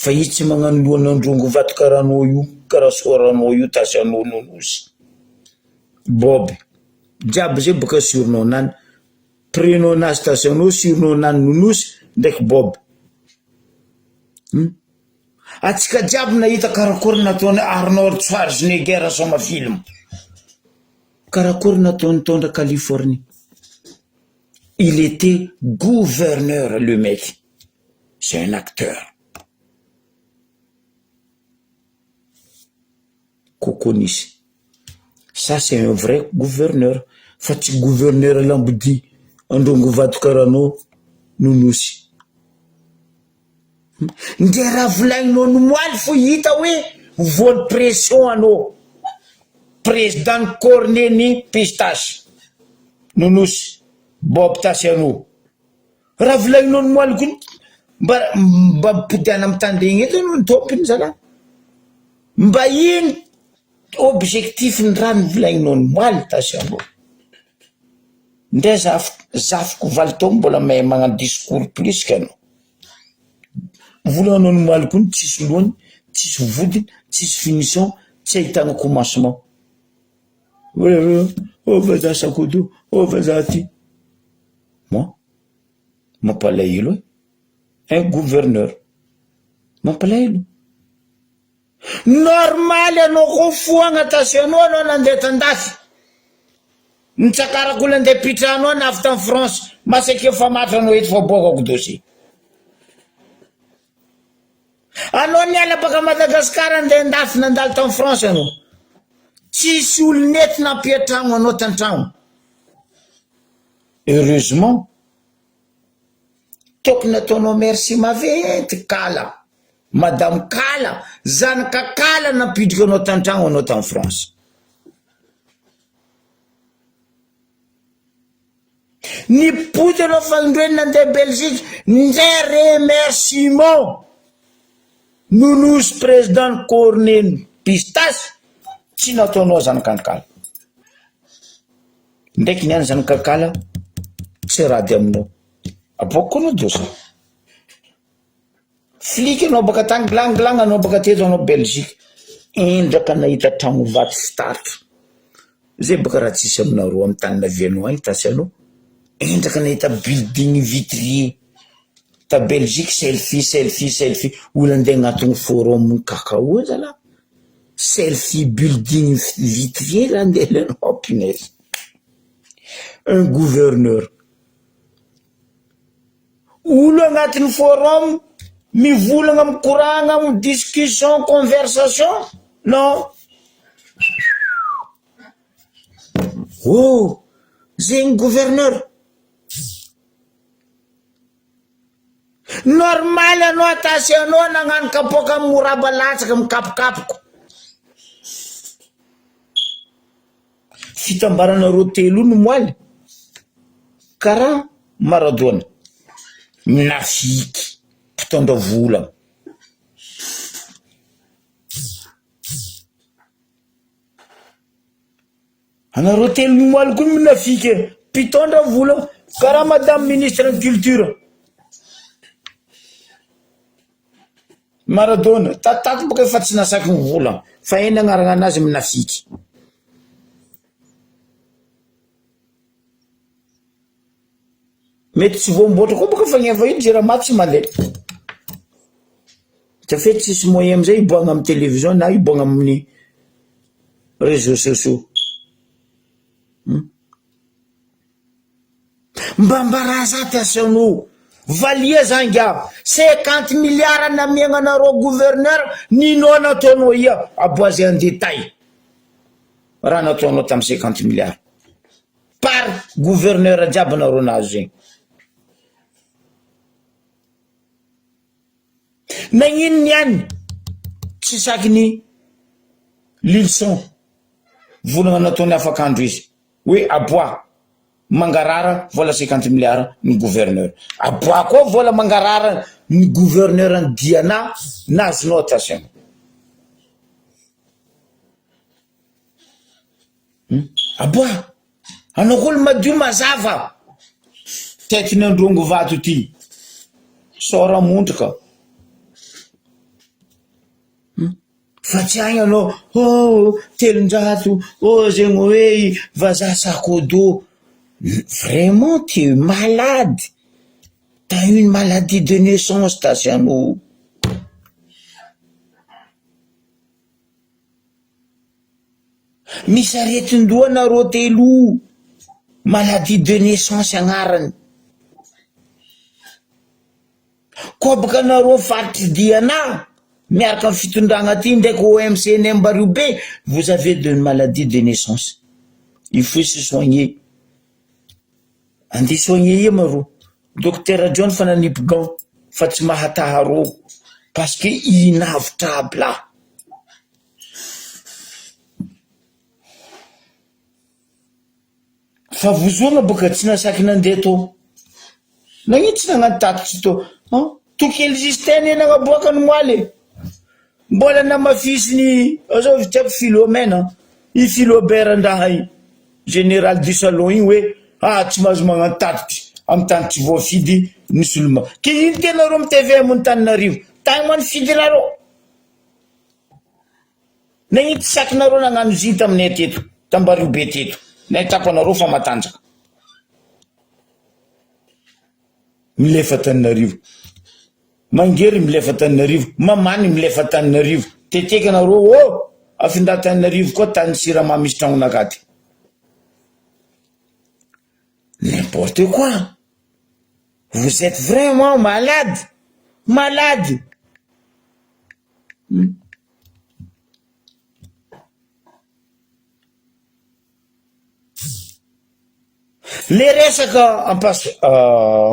Fa izy tsy magnano lohan'androngo vato karaha anao io, karaha soaranao io, tasy anao nonosy. Bob, jiaby zay boka surnom nany, prénom nazy tasy anao, surnom nany nonosy ndraiky Bob. Hum. Atsika jiaby nahita karakory nataon'i Arnold Schwarzenegger soma film. Karakory nataony nitondra Californie. Il était gouverneur le mec. C'est un acteur. Coco nisy. Ça c'est un vrai gouverneur fa tsy gouverneur lambodia androngo vato karaha anao nonosy. Ndre raha volagninao ny moaly fo hita hoe voan'ny pression anao. Président ny cornet ny pistache. Nonosy Bob tasy anao. Raha volagninao ny moaly koa mba mba mipodiana amin'ny tandregny eto anao ny tompony zalahy. Mba ino objectif ny raha novolagninao ny moaly tasy anao. Ndre zafiko zafiko valo taogno mbola mahay magnano discours plus que anao. Volanao nomaly koa ny tsisy lohany, tsisy vodiny, tsisy finition, tsy ahitana commencement. Hoe oh vazaha sakodo, oh vazaha ty. Moi, mampalahelo e, un gouverneur, mampalahelo. Normaly anao koa foagna tasy anao anao nandeha tandafy nitsakarako olo andeha pitrano any avy tany France masaky efa maty anao eto fa boakako dossier anao niala baka Madagascar andeha andafy nandalo tany France anao tsisy olo nety nampiatragno anao tantragno heureusement tokony ataonao merci maventy kala Madame Kala, zanaka Kala nampiditra anao tantragno anao tany France. Nipody anao fanindroeny nandeha Belgique, ndray remerciement Nonosy président Corneille Pistache tsy nataonao zanak'Ankala. Ndraiky niany zanak'Ankala tsy rady aminao. Aboako koa anao dossier. Flic anao baka tany glang glang anao baka teto anao Belgique indraka nahita tragno vato fitaratra zay baka raha tsisy aminareo amy tany navianao agny tasy anao indraka nahita building vitrier ta Belgique selfie selfie selfie olo andeha agnatiny forum cacao zalah selfie building vitrier raha andeha alainao punaise un gouverneur Olo agnatin'ny forum. Mivolagna mikoragna am discussion conversation non. Oh! Zegny gouverneur. Normal anao atasy anao nagnano kapoaka moraba latsaka mikapokapoko. Fitambaranareo telo io no moaly karaha Maradona minafiky mpitondra vola. Anareo telo moaly koa minafiky e, mpitondra vola karaha madame ministre ny culture. Maradona, tatato boka efa tsy nasaky ny vola fa eny agnarana anazy minafiky. Mety tsy voamboatra koa boka fagneva io jirama tsy mandeha. Ka fe tsisy moyen amizay hiboahana amy télévision na hiboahana amin'ny réseaux sociaux. Mba ambarà za ty asanao. Valia za ingahy. 50 milliards namiagna anareo gouverneur ninao nataonao ia aboazy en détail raha nataonao tam 50 milliards. Par gouverneur jiaby nareo nahazo zegny. Nagnino niany tsy saky ny Lilson volagna nataony afak'andro izy hoe aboaha mangarara vola 50 milliards ny gouverneur. Aboaha koa vola mangarara ny gouverneur ny Diana nazonao attention. Aboaha! Anao koa olo madio mazava. Tête-ny androngo vato ty. Sora mondroka. Fa tsy agny anao oh 300 oh zegny hoe vazaha sac au dos. Vraiment tu es malade. T'as une maladie de naissance Tatiano. Misy aretin-doha nareo telo, maladie de naissance agnarany. Kobaka nareo faritry Diana miaraka am fitondragna aty ndraiky OMCNM Bariobe, vous avez de maladie de naissance, il faut se soigner. Andeha soigner ia ma rô, Docteur John fa nanipy gant fa tsy mahataha rô parce que inavotra aby lah. Fa vozoana boka tsy nasaky nandeha tô. Nagnino tsy nagnano tatitry tô? An? Tokely Justin anie nagnaboaka ny moaly e. Mbola namafisiny azao tsy haiko Philomène an, i Philobert ndraha io, général du salon igny hoe ah tsy mahazo magnano tatitry amy tany tsy voafidy ny solombava. Ke ino ty anareo amy tvm Antananarivo? Tagny ma nifidy nareo? Nagnino tsy sakinareo nagnano izy iny taminay teto, tambariobe teto, nahitako anareo fa matanjaka. Milefa Antananarivo. Mangery milefa Antananarivo. Mamany milefa Antananarivo. Teteka anareo ô! Afindra Antananarivo koa tany sirama misy tragnon'akaty. N'importe quoi! Vous êtes vraiment malade! Malade! Le resaka Ampaso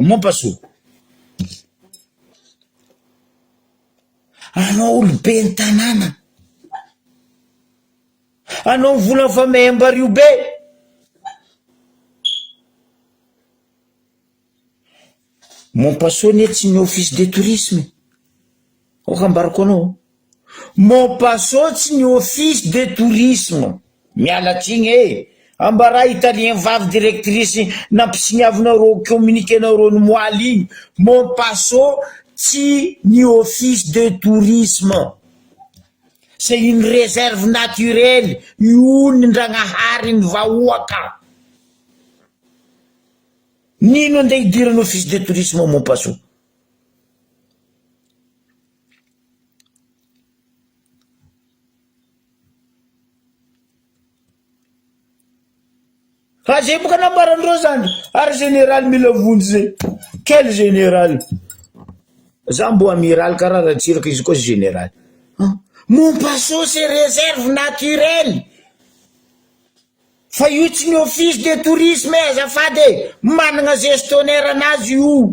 Mompasoa. Anao olobe ny tanàna. Anao mivola fa mehembario be. Mompasoa anie tsy ny office de tourisme. Aoka ambarako anao. Mompasoa tsy ny office de tourisme. Miala tsiny e! Ambarà italien vavy directrice nampisiniavinareo communiqué nareo ny moaly igny. Mompasoa tsy ny office de tourisme. C'est une réserve naturelle io ny ndragnahary ny vahoaka. Nino andeha hidirana office de tourisme Mompasoa. Fa zay boka nambarandreo zany ary général mila vonjy zay. Quel général? Za mbo amiral karaha Ratsiraka izy koa général. Mont Paso c'est réserve naturelle. Fa io tsy ny office de tourisme e azafady e! Managna gestionnaire anazy io.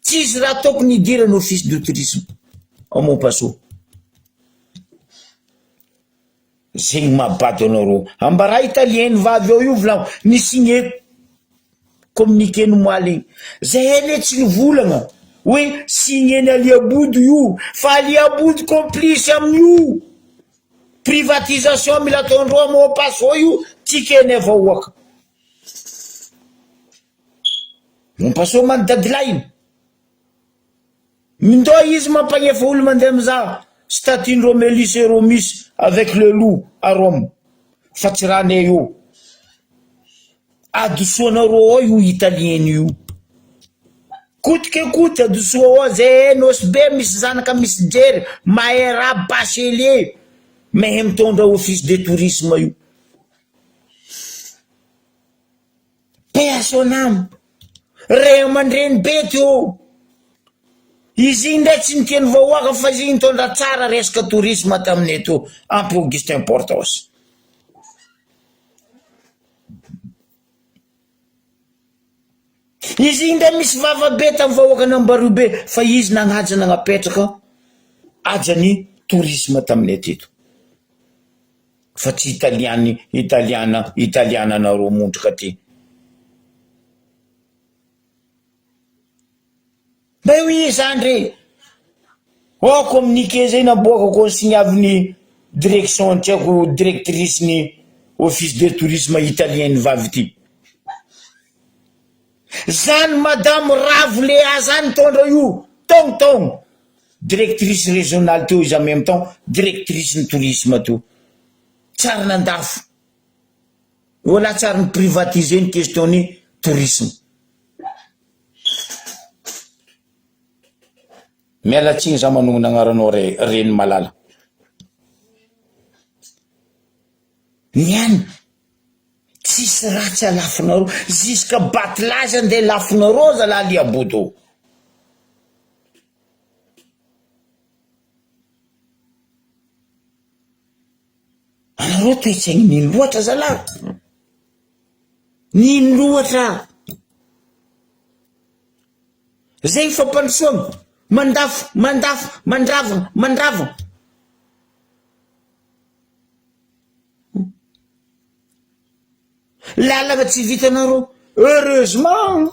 Tsisy raha tokony hidirany office de tourisme ao Mont Paso. Zegny mahabado anareo. Ambarà italien vavy ao io volagno ni signé communiqué ny omaly igny. Zahay anie tsy nivolagna hoe signé-n'i Ali Aboud io fa Ali Aboud complice amin'io privatisation mila ataondreo am Mont Paso io tikenay vahoaka. Mont Paso man dadilahiny. Mindô izy mampagnefa olo mandeha mizaha statue-n'i Romulus et Romus avec le loup à Rome fa tsy rahanay io. Adosoanareo ao io italien io. Coute que coute adosoa ao zay Nosy be misy zanaka misy jery mahay raha bachelier mahay mitondra office de tourisme io. Paix à son âme. Ray aman-dreny be teo. Izy iny ndray tsy niteny vahoaka fa izy iny nitondra tsara resaka tourisme taminay teo ampy Augustin Portos. Izy iny ndray misy vava be tamin'ny vahoakan'Ambario be fa izy nagnaja nagnapetraka hajany tourisme taminay teto. Fa tsy italiany italiana italiana anareo mondroka ty. Mba eo iza ndre? Oh communiqué zay naboaka consigne avy ny direction tsy haiko directrice ny office de tourisme italien vavy ty. Zany madame Ravo Léa zany nitondra io taogno taogno directrice régionale teo izy en même temps directrice ny tourisme teo. Tsary nandafo. Wala tsary ni privatiser ny question ny tourisme. Miala tsiny za manognona agnaranao re reny malala. Ny any tsisy ratsy alafonareo jusqu'à batilazy andeha lafonareo zalahy liabodo. Anareo toetsaigny nino loatra zalahy, nino loatra. Zay fampandrosoana, mandafo, mandafo, mandravona, mandravona. Lalana tsy vitanareo, heureusement,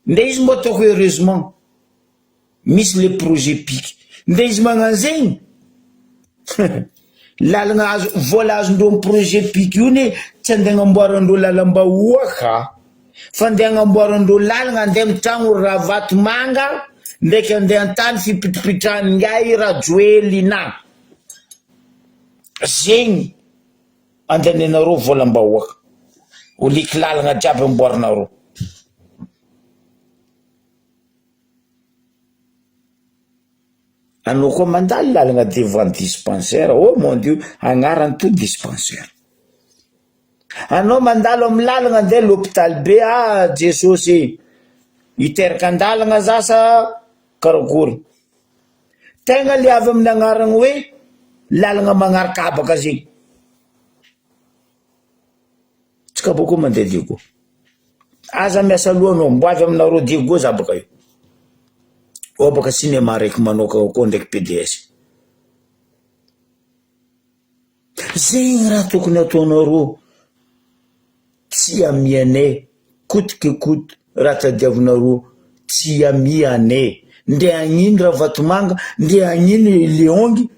ndre izy mbo ataoko heureusement, misy le projet pic, ndre izy magnano zegny, lalana azo, vola azondreo amy projet pic io ne tsy ande agnamboarandreo lalam-bahoaka fa ande agnamboarandreo lalana ande amy tragno Ravatomanga ndraiky ande an-tany fipitripitrahan'ingahy Rajoelina, zegny. Andanianareo volam-bahoaka. Ho liky lalagna jiaby amboarinareo. Anao koa mandalo lalagna devant dispensaire, oh mon Dieu, agnarany to dispensaire. Anao mandalo amy lalagna andeha l'hôpital be, ah Jesosy e, hiteraka andalagna za sa karakory. Tegna le avy amin'ny agnarana hoe lalagna magnaraka habaka zegny. Tsika bôko mandeha Diego. Aza miasa loha anao, mbo avy aminareo Diego za baka io. Ao baka cinéma raiky manokagna koa ndraiky PDS. Zegny raha tokony ataonareo, tsy amianay coute que coute raha tadiavinareo tsy amianay, ndre hagnino Ravatomanga, ndre hagnino Leongy,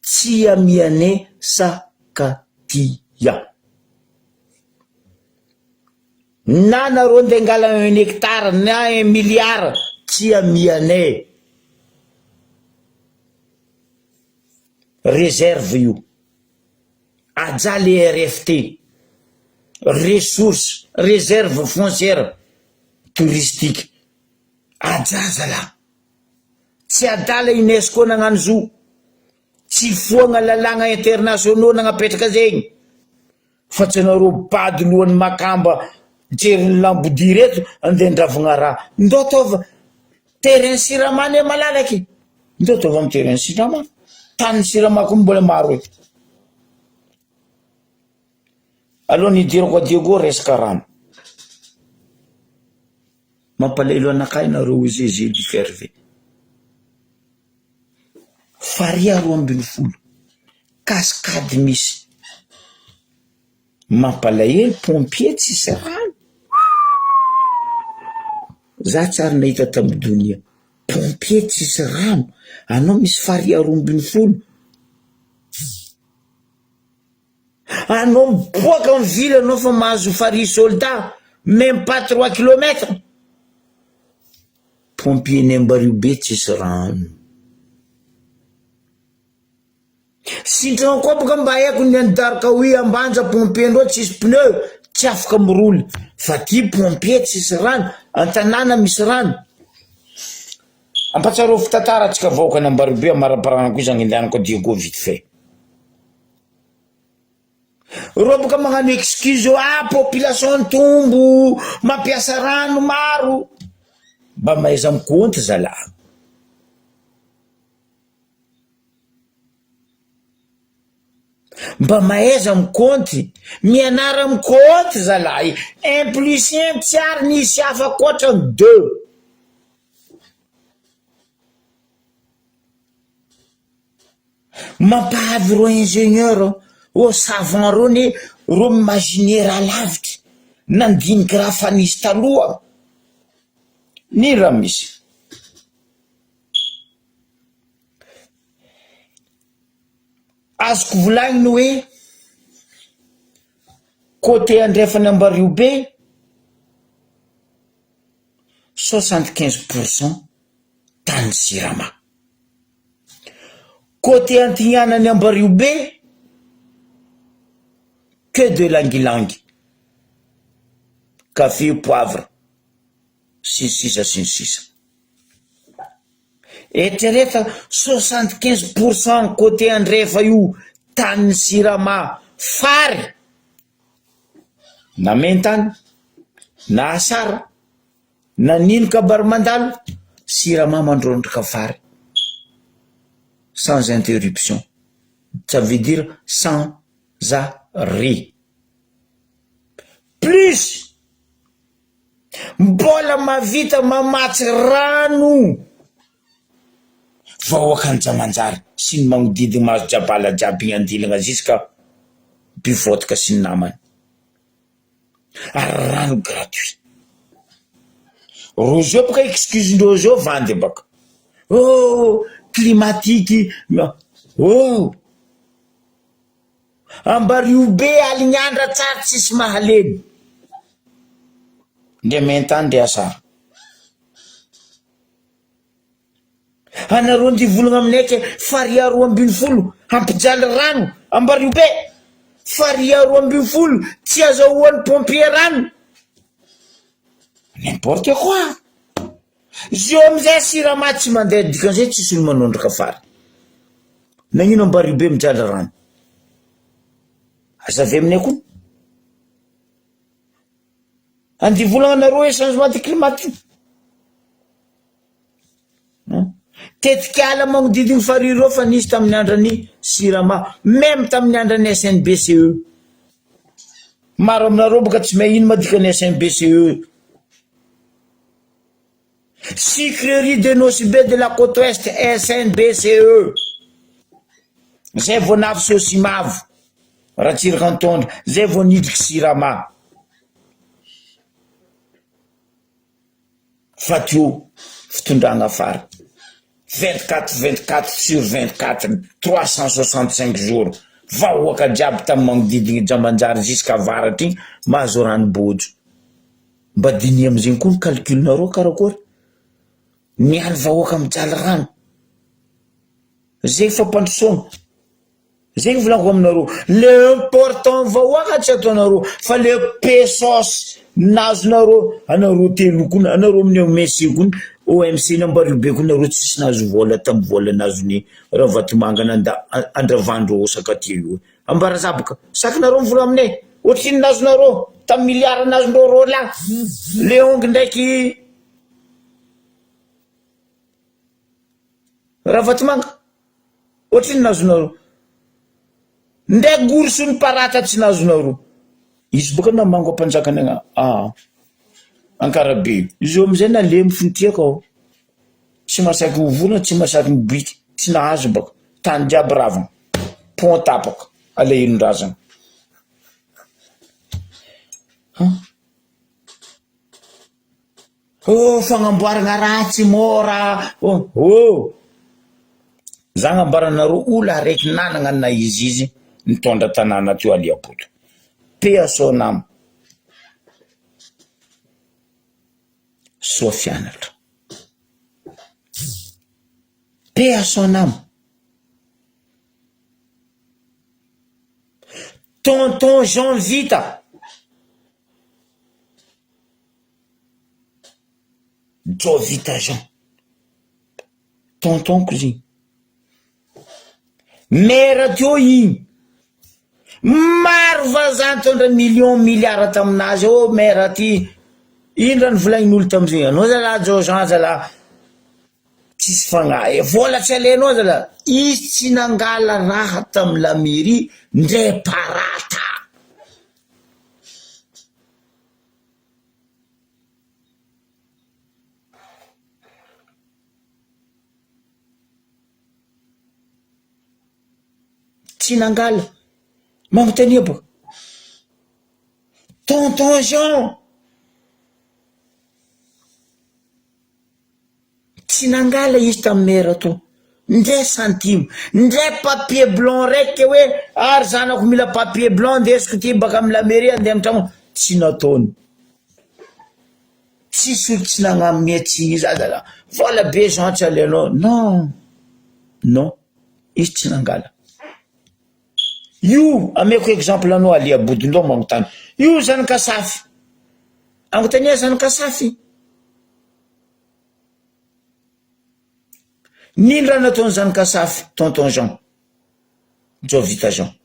tsy amianay sakatia. Na nareo nde angala un hectare na un milliard tsy amianay. Reserve io. Aja le RFT. Ressource, réserve foncière touristique. Aja zalahy. Tsy adala UNESCO nagnano zo. Tsy foagna lalàgna internationaux nagnapetraka zegny. Fa tsy anareo bado lohan'ny makamba jerin'ny lambodia reto andeha andravagna raha. Ndao ataova. Terrain Sirama anie malalaka e! Ndao ataovy amin'ny terrain Sirama. Tanin'ny Sirama koa mbola maro e. Alohan'ny hidirako a Diego resaka rano. Mampalahelo anakahy nareo GG du ferve. Faria 12, cascade misy. Mampalahelo pompier tsisy rano. Za tsy ary nahita tamin'ny donia. Pompier tsisy rano, anao misy faria 12. Anao miboaka ny ville anao fa mahazo farihy soldat même pas trois kilomètres. Pompier ny Ambariobe tsisy rano. Sintrano koa boka mba haiko ny any Darkaoui Ambanja pompier ndreo tsisy pneu tsy afaka miroly fa ty pompier tsisy rano an-tanàna misy rano. Ampatsarovy tantara antsika vahoaka any Ambariobe amaraparana koa izy agnendanako Diego vite fait. Reo boka magnano excuse eo ah population nitombo, mampiasa rano maro, mba mahaiza mikaonty zalah. Mba mahaiza mikaonty, mianara mikaonty zalahy, un plus un tsy ary nisy hafa ankoatran'ny deux. Mampahavy ireo ingénieur ô savant reo anie reo mi-imaginer raha lavitra, nandiniky raha fa nisy taloha, ny raha misy. Azoko volagniny hoe côté andrefan'i Ambariobe 75 pourcent tany Jirama. Côté antignanan'i Ambariobe que de langilangy, café, poivre, sy ny sisa sy ny sisa. Eritrereto 75 pourcent côté andrefa io tanin'ny Jirama fary na mentany na asara na nino kabary mandalo Jirama mandrôndroka fary sans interruption ça veut dire sans arrêt plus mbola mahavita mamatsy rano vahoakan'i Jamanjary sy ny magnodidina mahazo jabala jiaby igny andilagna ziska Bivôtaka sy ny namany ary rano gratuit rô zao boka excuse ndreo zao vandy baka oh climatique oh Ambariobe alignandra tsara tsisy mahalemy ndre mentany ndre asara. Anareo ndeha hivolagna aminay ke faria 12 hampijaly rano Ambariobe, faria 12 tsy azahoan'ny pompier rano, n'importe quoi. Zio amizay siramamy tsy mandeha dikan'izay tsisy olo manondraka fary. Nagnino Ambariobe mijaly rano? Aza avy aminay koa. Andeha hivolagna anareo hoe changement de climatique. Tetik'ala magnodidiny farihy ireo fa nisy tamin'ny andran'ny Sirama, même tamin'ny andran'ny SNBCE. Maro aminareo boka tsy mahay ino ma dikan'ny SNBCE. Sucrerie de Nosy Be de la Côte Ouest, SNBCE. Zay vao navy Sosimavo, Ratsiraka nitondra, zay vao nidriky Sirama. Fa teo fitondragna fary 24 24 sur 24 365 jours vahoaka jiaby tamy magnodidigny Jamanjary jusqu'avaratra igny mahazo rano bôjo. Mba diniho amizegny koa ny calcul-nareo karakory, mialy vahoaka mijaly rano, zay fampandrosoana. Zegny volaniko aminareo, le important vahoaka tsy ataonareo fa le pesos nazonareo, anareo telo koa anareo amin'ny OMC koa OMC ny Ambariobe koa nareo tsisy nahazo vola tamy vola nazon'i Ravatomanga nanda andravandreo Sakatia io, Ambarazabaka, sakinareo mivola aminay, ohatrino nazonareo tamy milliard nazondreo roa lahy, Leongy ndraiky. Ravatomanga? Ohatrinona azonareo? Ndray goroson'ny parata tsy nazonareo. Izy boka namango ampanjakana agna ah Ankarabe io. Izy io amizay nalemy finitriako ao. Tsy mahasaky mivolagna, tsy mahasaky miboiky, tsy nahazo baka. Tany jiaby ravina, pont tapaka, alahelon-drazana. Han. Oh fagnamboaragna raha tsy môra oh oh! Za agnamboaranareo olo araiky nanagna na izy izy nitondra tanàna teo Aliaboto. Paix à son âme. Soa fianatra. Paix à son âme. Tonton Jean Vita. Jovita Jean, tonton-ko izy igny, maire teo igny, maro vazaha nitondra million milliard taminazy ô maire ty, ino raha novolagnin'olo tamizay, anao zalah Jao Jean zalah tsisy fagnahy e, vola tsy alainao zalah, izy tsy nangala raha tamy la mairie ndre parata. Tsy nangala. Magnontania bôka. Tonton Jean! Tsy nangala izy tamin'ny maire to. Ndray centime, ndray papier blanc raiky hoe ary zanako mila papier blanc ndesiko ty baka amin'ny la mairie andeha amin'ny tragno, tsy nataony. Tsisy olo tsy nagnamia tsy iza aza la vola be Jean tsy alainao non non izy tsy nangala. Io ameko exemple anao Alia Bodondrao magnontany io zanak'Asafy, agnontania zanak'Asafy. Nino raha nataony zanak'Asafy tonton Jean, Jovita Jean.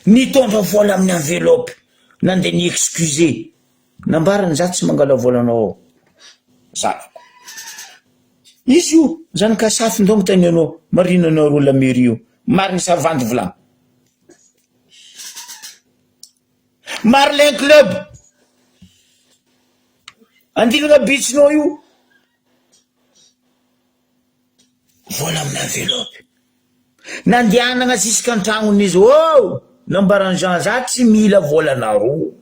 Nitondra vola amin'ny enveloppe, nandeha ni-excuser, nambarany za tsy mangala volanao ao, zanako. Izy io zanak'Asafy ndao miteny anao, marina anareo la mairie io, marina sa vandy vilany. Marlin club andilana beach-nao io vola amin'ny enveloppe nandehanana jusque an-tragnony izy oh nambaran'i Jean za tsy mila volanareo.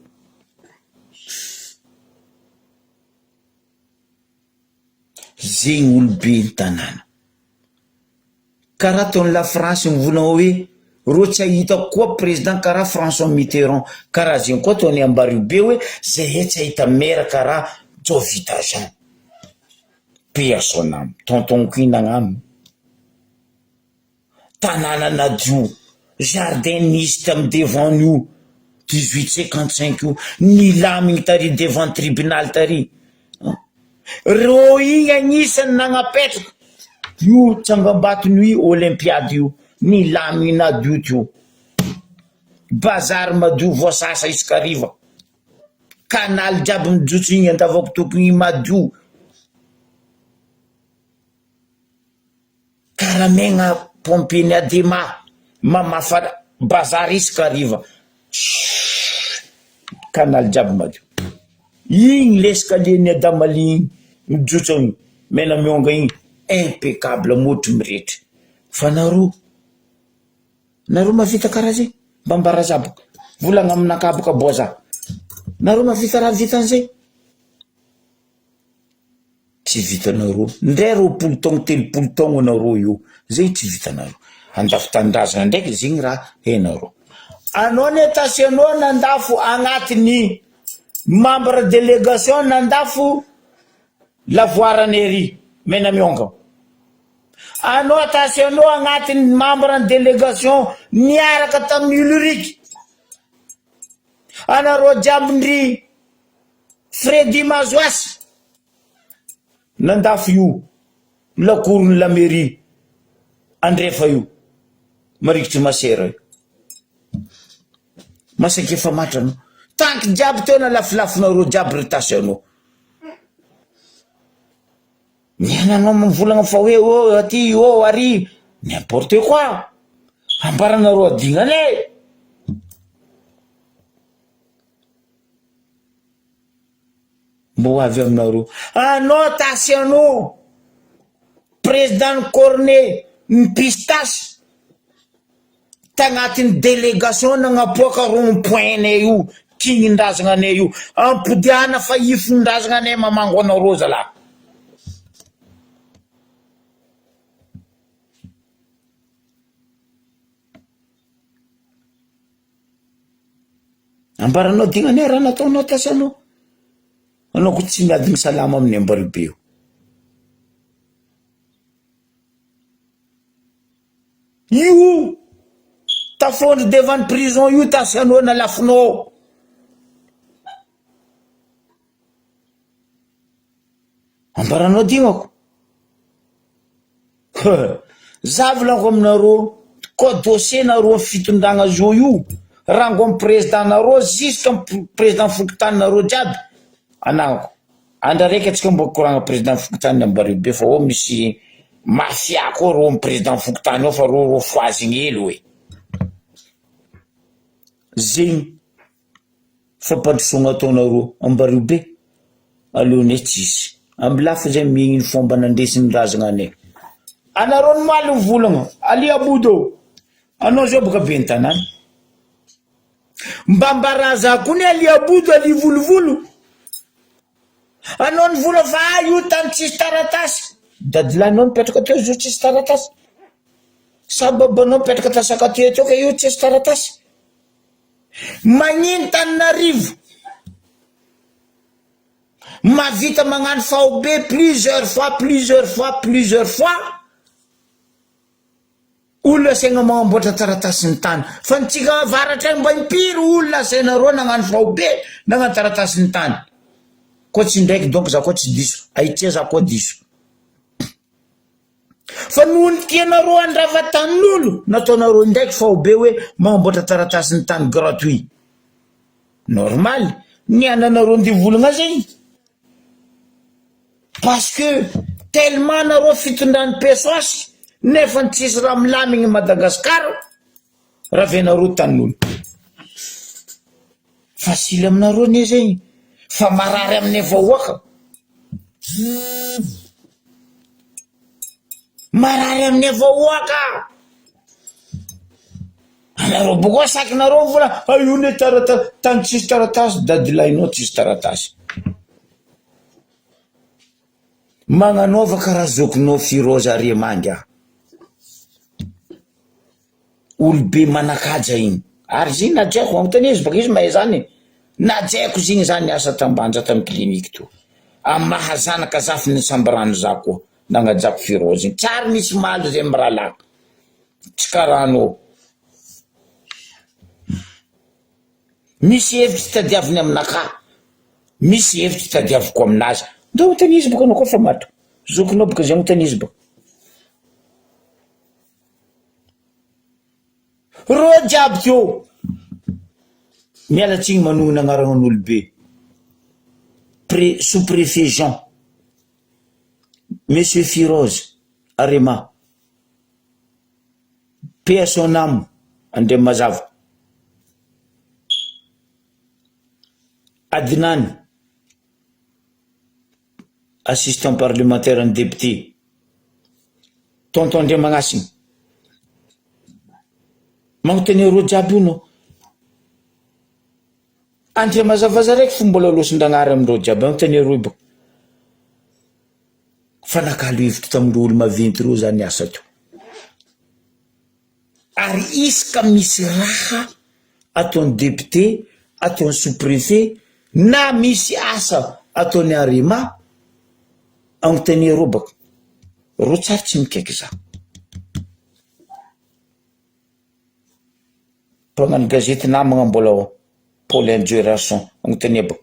Zegny olobe ny tanàna. Karaha ataon'i la France mivolagna hoe reo tsy ahita koa président karaha François Mitterrand, karaha zegny koa ataon'i Ambariobe hoe zahay tsy ahita maire karaha Jovita Jean. Paix à son âme, tonton-ko iny nagnano. Tanàna nadio, jardin nisy tamy devant-n'io 18 55 io, nilamigny tary devant tribunal tary, reo igny agnisany nagnapetraka io tsangambaton'io olympiade io, nilamigny nadio teo, bazary madio voasasa isak'hariva, canal jiaby mijotso igny andavakotoko igny madio. Karamegna pompier ny adema mamafa bazary isaka hariva shhh canal jiaby madio igny l'escalier ny adamaly igny mijotso agny mena mionga igny impeccable motro mirehitra fa nareo nareo mahavita karaha zegny mba ambara za boka volagna aminakahy boka boa za nareo mahavita raha vitan'izay. Tsy vitanareo ndray 20 taogno 30 taogno anareo io zegny tsy vitanareo handafo tanindrazana ndraiky zegny raha hainareo anao ne tasy anao nandafo agnatiny membre délégation nandafo lavoarany ery menamionga anao tasy anao agnatiny membre ny délégation niaraka tamin'ny ulric anareo jiaby ndry Freddy Mazoasy nandafo io lakoron'ny la mairie andrefa io marikitry masera io masaky efa matra anao tanky jiaby teo nalafilafinareo jiaby ry tasy anao. Ny ananao mivolagna fa hoe oh aty oh ary, n'importe quoi! Ambaranareo adignana e! Mbo ho avy aminareo. Anao tasy anao président ny cornet ny pistache tagnatin'ny délégation nagnapoaka rond point nay io kignin-drazagna anay io ampodiana fa ifon-drazagna anay mamango anareo zalahy. Ambaranao dignany raha nataonao tasanao. Anao ko tsy miady misalama amin'ny ambaribe io. Io tafondro devant prison io tasanao nalafinao. Ambaranao dignako. Za volako aminareo koa dossier nareo fitondragna zo io rango am président nareo jusque am président fokontany nareo jiaby anagnako andra raiky atsika mbo koragna président fokontany ambareo be fa ao misy mafia koa reo am président fokontany ao fa reo reo fohazigny hely oe zegny. Fampandrosoagna ataonareo ambareo be aleonay tsisy amby lafo zay migny ny fomba nandesiny razagna anay anareo ny maly mivolagna alia bodo anao zao boka ben'ny tanàna mba mbaraza koa ny alia bodo alia volovolo anao nivola fa ah io tany tsisy taratasy dadilahinao nipetraka teo zio tsisy taratasy sa babanao nipetraka ta sakatia teo ka io tsisy taratasy Magnino Tananarivo mahavita magnano faobe plusieurs fois plusieurs fois plusieurs fois olona asaina magnamboatra taratasin'ny tany fa ny tsika avaratra agny mba impiry olona asainareo nagnano faobe nagnano taratasin'ny tany koa tsy ndraiky donc za koa tsy diso ahitia za koa diso. Fa noho ny tianareo handrava tanin'olo nataonareo indraiky faobe hoe magnamboatra taratasin'ny tany gratuit. Normal ny ananareo ndivolagna zegny parce que tellement nareo fitondran'ny pesoasy nefa tsisy raha milamigny Madagascar ravenareo tanin'olo. Facile aminareo anie zegny fa marary aminay vahoaka. Marary aminay vahoaka. Anareo bokoa sakinareo vola ah io ne taratasy tany tsisy taratasy dadilahinao tsisy taratasy. Magnanaova karaha zokinao Firoza Ariamanga. Olobe manakaja igny ary izy igny najaiko agnontania izy baka izy mahay zany e, najaiko izy igny za niasa tambanja tamy clinique teo, amy maha zanaka zafiny sambirano za koa nagnajako Firoza igny, tsary nisy maly zay mirahalahy tsy karaha anao. Misy hevitry tadiaviny aminakahy, misy hevitry tadiaviko aminazy, ndao agnontania izy baka anao koa fa maty, zokinao baka zay agnontania izy baka. Reo jiaby teo. Miala tsiny manonona agnarana an'olobe. Pre sous préfet Jean, Monsieur Firoz, Arema. Paix à son âme, Andriamazava. Adinany, assistant parlementaire ny député. Tonton Andriamagnasina. Magnontania reo jiaby io nao. Andriamazavaza raiky fo mbola loson-dragnahary amindreo jiaby, agnontania reo baka. Fa nakalo hevitra tamindreo olo maventy reo za niasa teo. Ary isaka misy raha ataon'ny député, ataon'ny sous préfet na misy asa ataon'ny arema, agnontania reo baka. Reo tsary tsy mikaiky za. Mpagnano gazety namagna mbola ao, Paulin Joerarson, agnontania baka.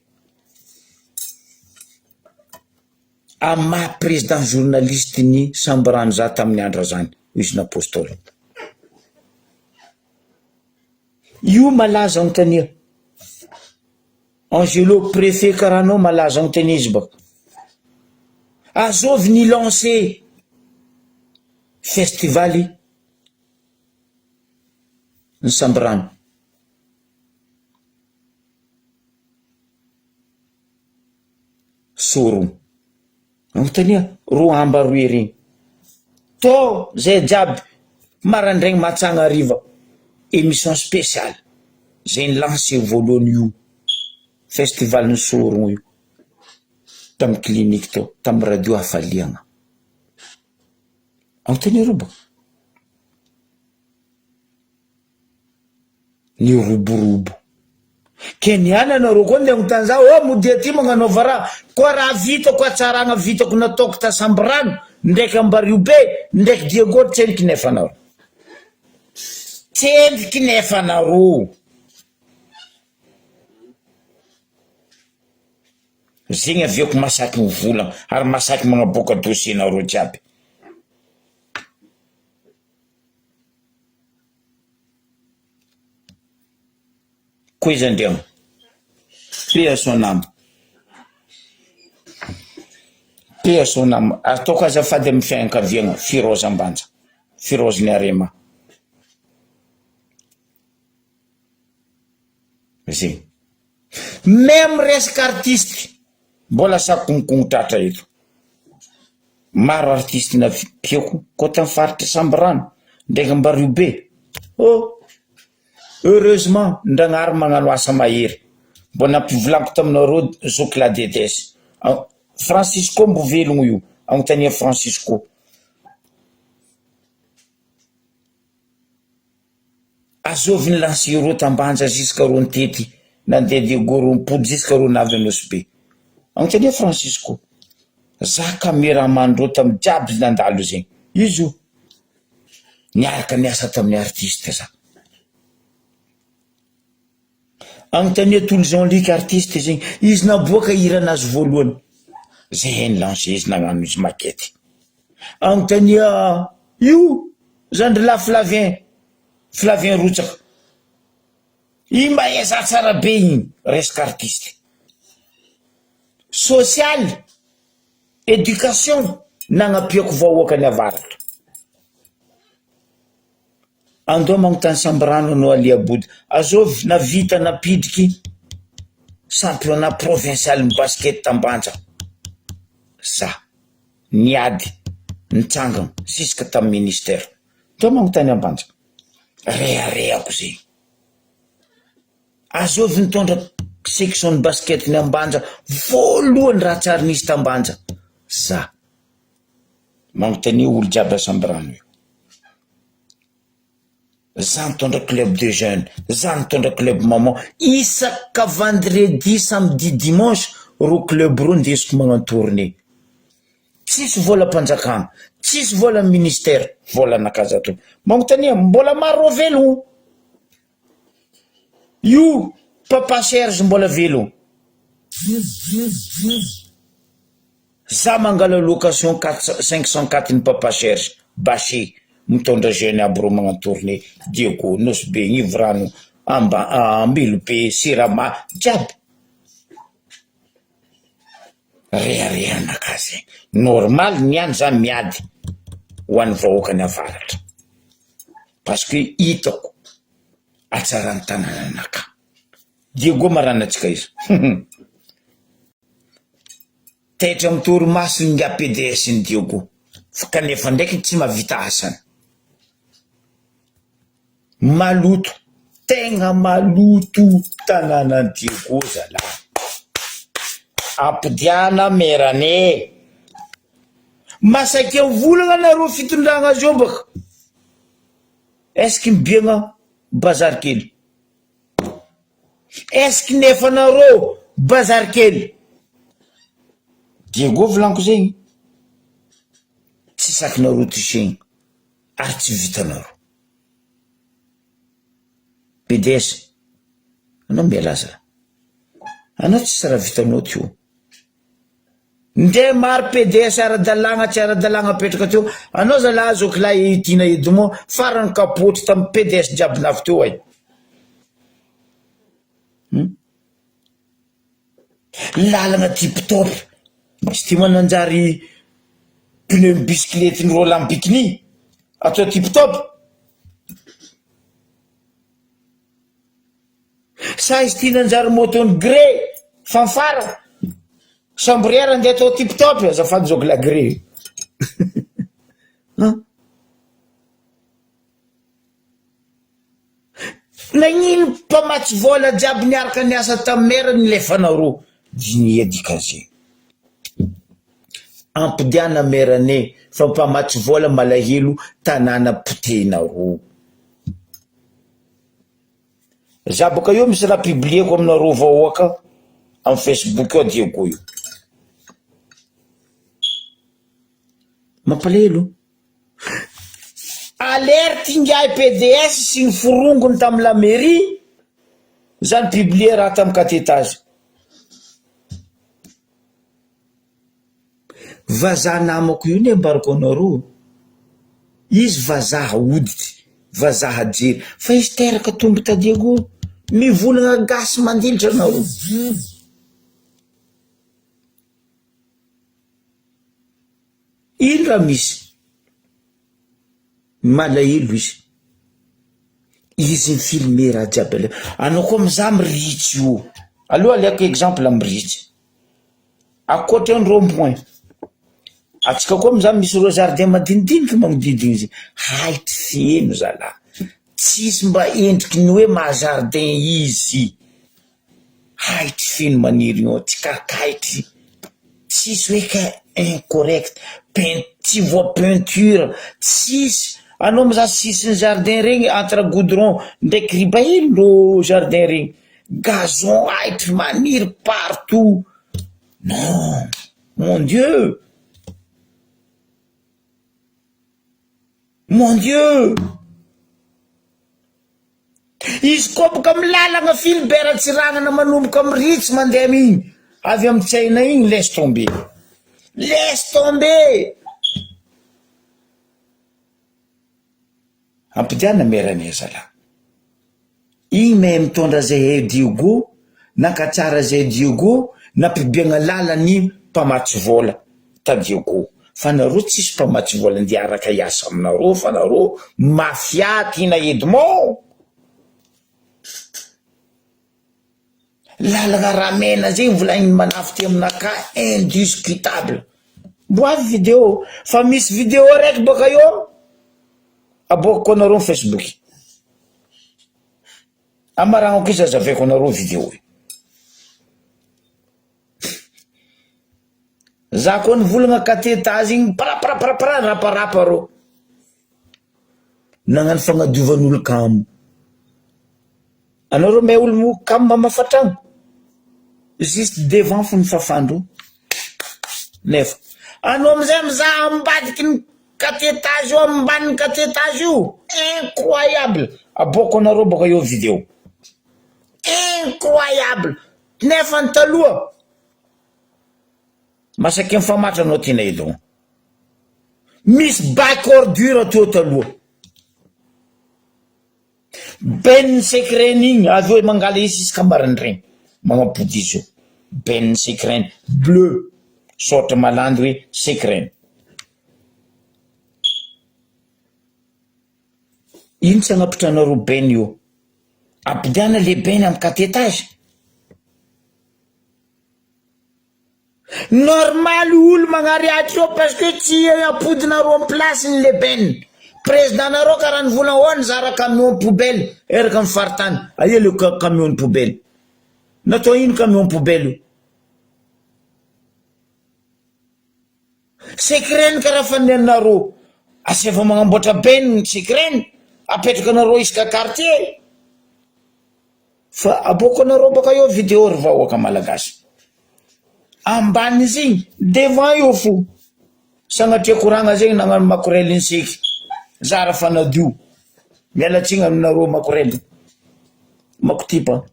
Amin'ny maha président journaliste ny Sambirano za tamin'ny andro zany, hoy izy n'Apostoly. Io malaza anontania. Angelo préfet karaha anao malaza anontania izy baka. Azovy ny lancer festival ny Sambirano. Sorogno. Anontania roa amba roe regny. Tô zay jiaby marandraigny matsagna hariva émission spéciale zay ni lancer voalohany io festival ny sorogno io tamy clinique tao tamy radio hafaliagna. Anontania reo baka. Niroborobo. Ke niany anareo koa ndeha agnontany za oh modia aty magnanaova raha, koa raha vitako hatsaragna vitako nataoko ta Sambirano ndraiky Ambariho be ndraiky Diego tsendriky nefa anareo. Tsendriky nefa anareo. Zegny aviako masaky mivolagna ary masaky magnaboaka dossier nareo jiaby. Koiza Andriamo, paix à son âme, paix à son âme, ataoko azafady amin'ny fianakaviagna Firoz Ambanja, Firoz ny Arema. Zegny. Même resaka artiste mbola sakonkongo tratra eto. Maro artiste nampiako koa tam faritra Sambirano ndraiky Ambariobe. Oh! Heureusement Ndragnahary magnano asa mahery. Mbo nampivolaniko taminareo zoky la DDS. Francisco mbo velogno io, agnontania Francisco. Azovy ny lance ireo tambanja jusqu'à reo nitety nandeha Diego reo nipody jusqu'à reo navy Nosy Be. Agnontania Francisco. Za cameraman reo tam jiaby nandalo zegny. Izy io. Niaraka niasa tamin'ny artiste za. Agnontania Tolo Jean Luc artiste zegny. Izy naboaka hiranazy voalohany. Zay hainy lance izy nagnano izy maquette. Agnontania io zandrilahy Flavien, Flavien Rotsaka. Iny mba ezaha tsara be igny resaka artiste. Sosialy, éducation nagnampiako vahoaka ny avaratra. Andao magnontany Sambirano anao Alia Body, azovy navita nampidriky championnat provincial ny basket Ambanja za niady nitsangana jusque tam ministère, ndao magnontany Ambanja, reharehako zegny, azovy nitondra section ny basket ny Ambanja voalohany raha tsary nisy t'Ambanja za. Magnontania olo jiaby a Sambirano io. Za nitondra club de jeune, za nitondra club maman, isaka vendredi, samedi, dimanche ro club ro ndesiko magnano tournée. Tsisy volam-panjakana, tsisy volan'ny ministère, volanakahy za to. Magnontania mbola maro ro velogno. Io papa Serge mbola velogno. Za mangala location quatre 504 ny papa Serge, bâché, mitondra jeune aby reo magnano tournée, Diego, Nosy Be, Nivorano, Amba, Ambilobe, Sirama, jiaby. Reharehanakahy zegny. Normal niany za miady ho an'ny vahoakan'ny avaratra. Parce que hitako hatsaran'ny tanananakahy. Diego marana antsika izy. Taitra amin'ny torimaso ny ingahy PDS ny Diego fa kanefa ndraiky tsy mahavita asany. Maloto, tegna maloto tanànan'i Diego zalahy. Ampodiana merane. Masaika mivolagna nareo fitondragna azy io baka. Est ce que mibiagna bazary kely? Est ce que nefanareo bazary kely? Diego volaniko zegny, tsy sakinareo touchegna ary tsy vitanareo. PDS, anao mialà za, anao tsisy raha vitanao teo. Ndre maro PDS ara-dalàgna tsy ara-dalàgna apetraka teo, anao zalahy zoky lahy Tiana Edmond farany kapoty tam PDS jiaby navy teo ay. Hum. Lalagna tip top, izy ty mananjary. Pneu ny bisikilety-ny Roland Bikini atao tip top? Sa izy ty nanjary moto-ny gré fanfara chambre andeha atao tip top azafady zao la gré an! Nagnino mpamatsy vôla jiaby niaraka niasa tam maire nilefanareo diniha dikan'zegny ampodiana maire ne fa mpamatsy vôla malahelo tanàna potehinareo. Za boka eo misy raha publieko aminareo vahoaka am facebook ao Diego io. Mampalahelo. Alerte ingahy PDS sy ny forongony tam la mairie za ni publier raha tam quatre étages. Vazaha namako io ne ambarako anareo, izy vazaha hoditry, vazaha jery, fa izy teraka tombo ta Diego, mivolagna gasy mandilitra anareo. Ino raha misy? Malahelo izy, izy mi-filmer raha jiaby alefa, anao koa mizaha miritsy io, aleo alaiko exemple miritsy. Ankoatra ny rond point, atsika koa amizany misy ireo jardin madinidiniky magnodidina izy, hay tsy feno zalah, tsisy mba endriky ny hoe maha jardin izy, hay tsy feno maniry eo, tsy karakaitry, tsisy hoe ka incorrect, peint- tsy voa peinture, tsisy, anao mizaha sisin'ny jardin regny entre goudron ndraiky riba hely reo jardin regny. Gazon ahitry maniry partout non mon Dieu mon Dieu izy koa boka amy lalagna Philbert Antsiranana manomboka amy ritsy mandeha amin'igny avy amy tsena igny laisse tomber laisse tomber Ampidiana merane zalahy. Igny mahay mitondra zahay Diego, nankatsara zay Diego, nampibiagna lala ny mpamatsy vôla ta Diego. Fa nareo tsisy mpamatsy vôla ndeha hiaraka hiasa aminareo fa nareo mafia tiana Edmond. Lalagna ramena zegny volagniny manafo ty aminakahy indiscutable. Mbo avy video fa misy video raiky bôka eo aboakako anareo am facebook. Amaragnako izy azavaiko anareo video io. Za koa nivolagna katetazy igny paraparapara raparapa rô. Nagnano fagnadiovan'olo kamo. Anareo mahay olo kamo mamafa tragno? Juste devant fo ny fafandreo. Nefa anao amizay mizaha ambadiky ny quatre étages io ambanin'ny quatre étages io incroyable aboako anareo baka eo video incroyable nefa ny taloha masaky mifamatra anao tiana eto misy bac ordure teo taloha Ben secret igny avy eo mangala izy isaka maraindraigny magnapody izy io Ben secret bleu soratra malandy hoe secret ino tsy agnapitranareo ben io ampodiana le ben amy quatre étage Normal olo magnary aty eo parce que tsy ampodinareo am place ny le ben président nareo karaha nivola oh nizara camion poubelle eraka am faritany aia le camion poubelle natao ino camion poubelle io secret ny karaha fa ny anareo asaivo magnamboatra ben secret ny apetraka anareo isaka quartier Fa aboako anareo baka eo video ry vahoaka malagasy. Ambany zegny devant eo fo. Sagnatria koragna zegny nagnano makorel ny seky. Zara fa nadio. Miala tsigny aminareo makorel. Makotipa.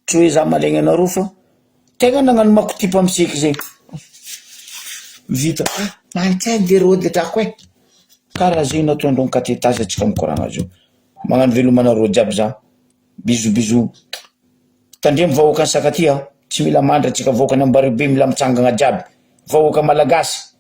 Tsy hoe za malaigna anareo fa tegna nagnano makotipa amy seky zegny. Vita. Ah, mahay de rô de drako e. Karaha zegny nataondreo nikatetazy atsika mikoragna zao. Magnano veloma anareo jiaby za. Bisous bisous. Tandremo vahoakan'i Sakatia, tsy mila mandry antsika vahoakan'i Ambaribe mila mitsangagna jiaby. Vahoaka malagasy.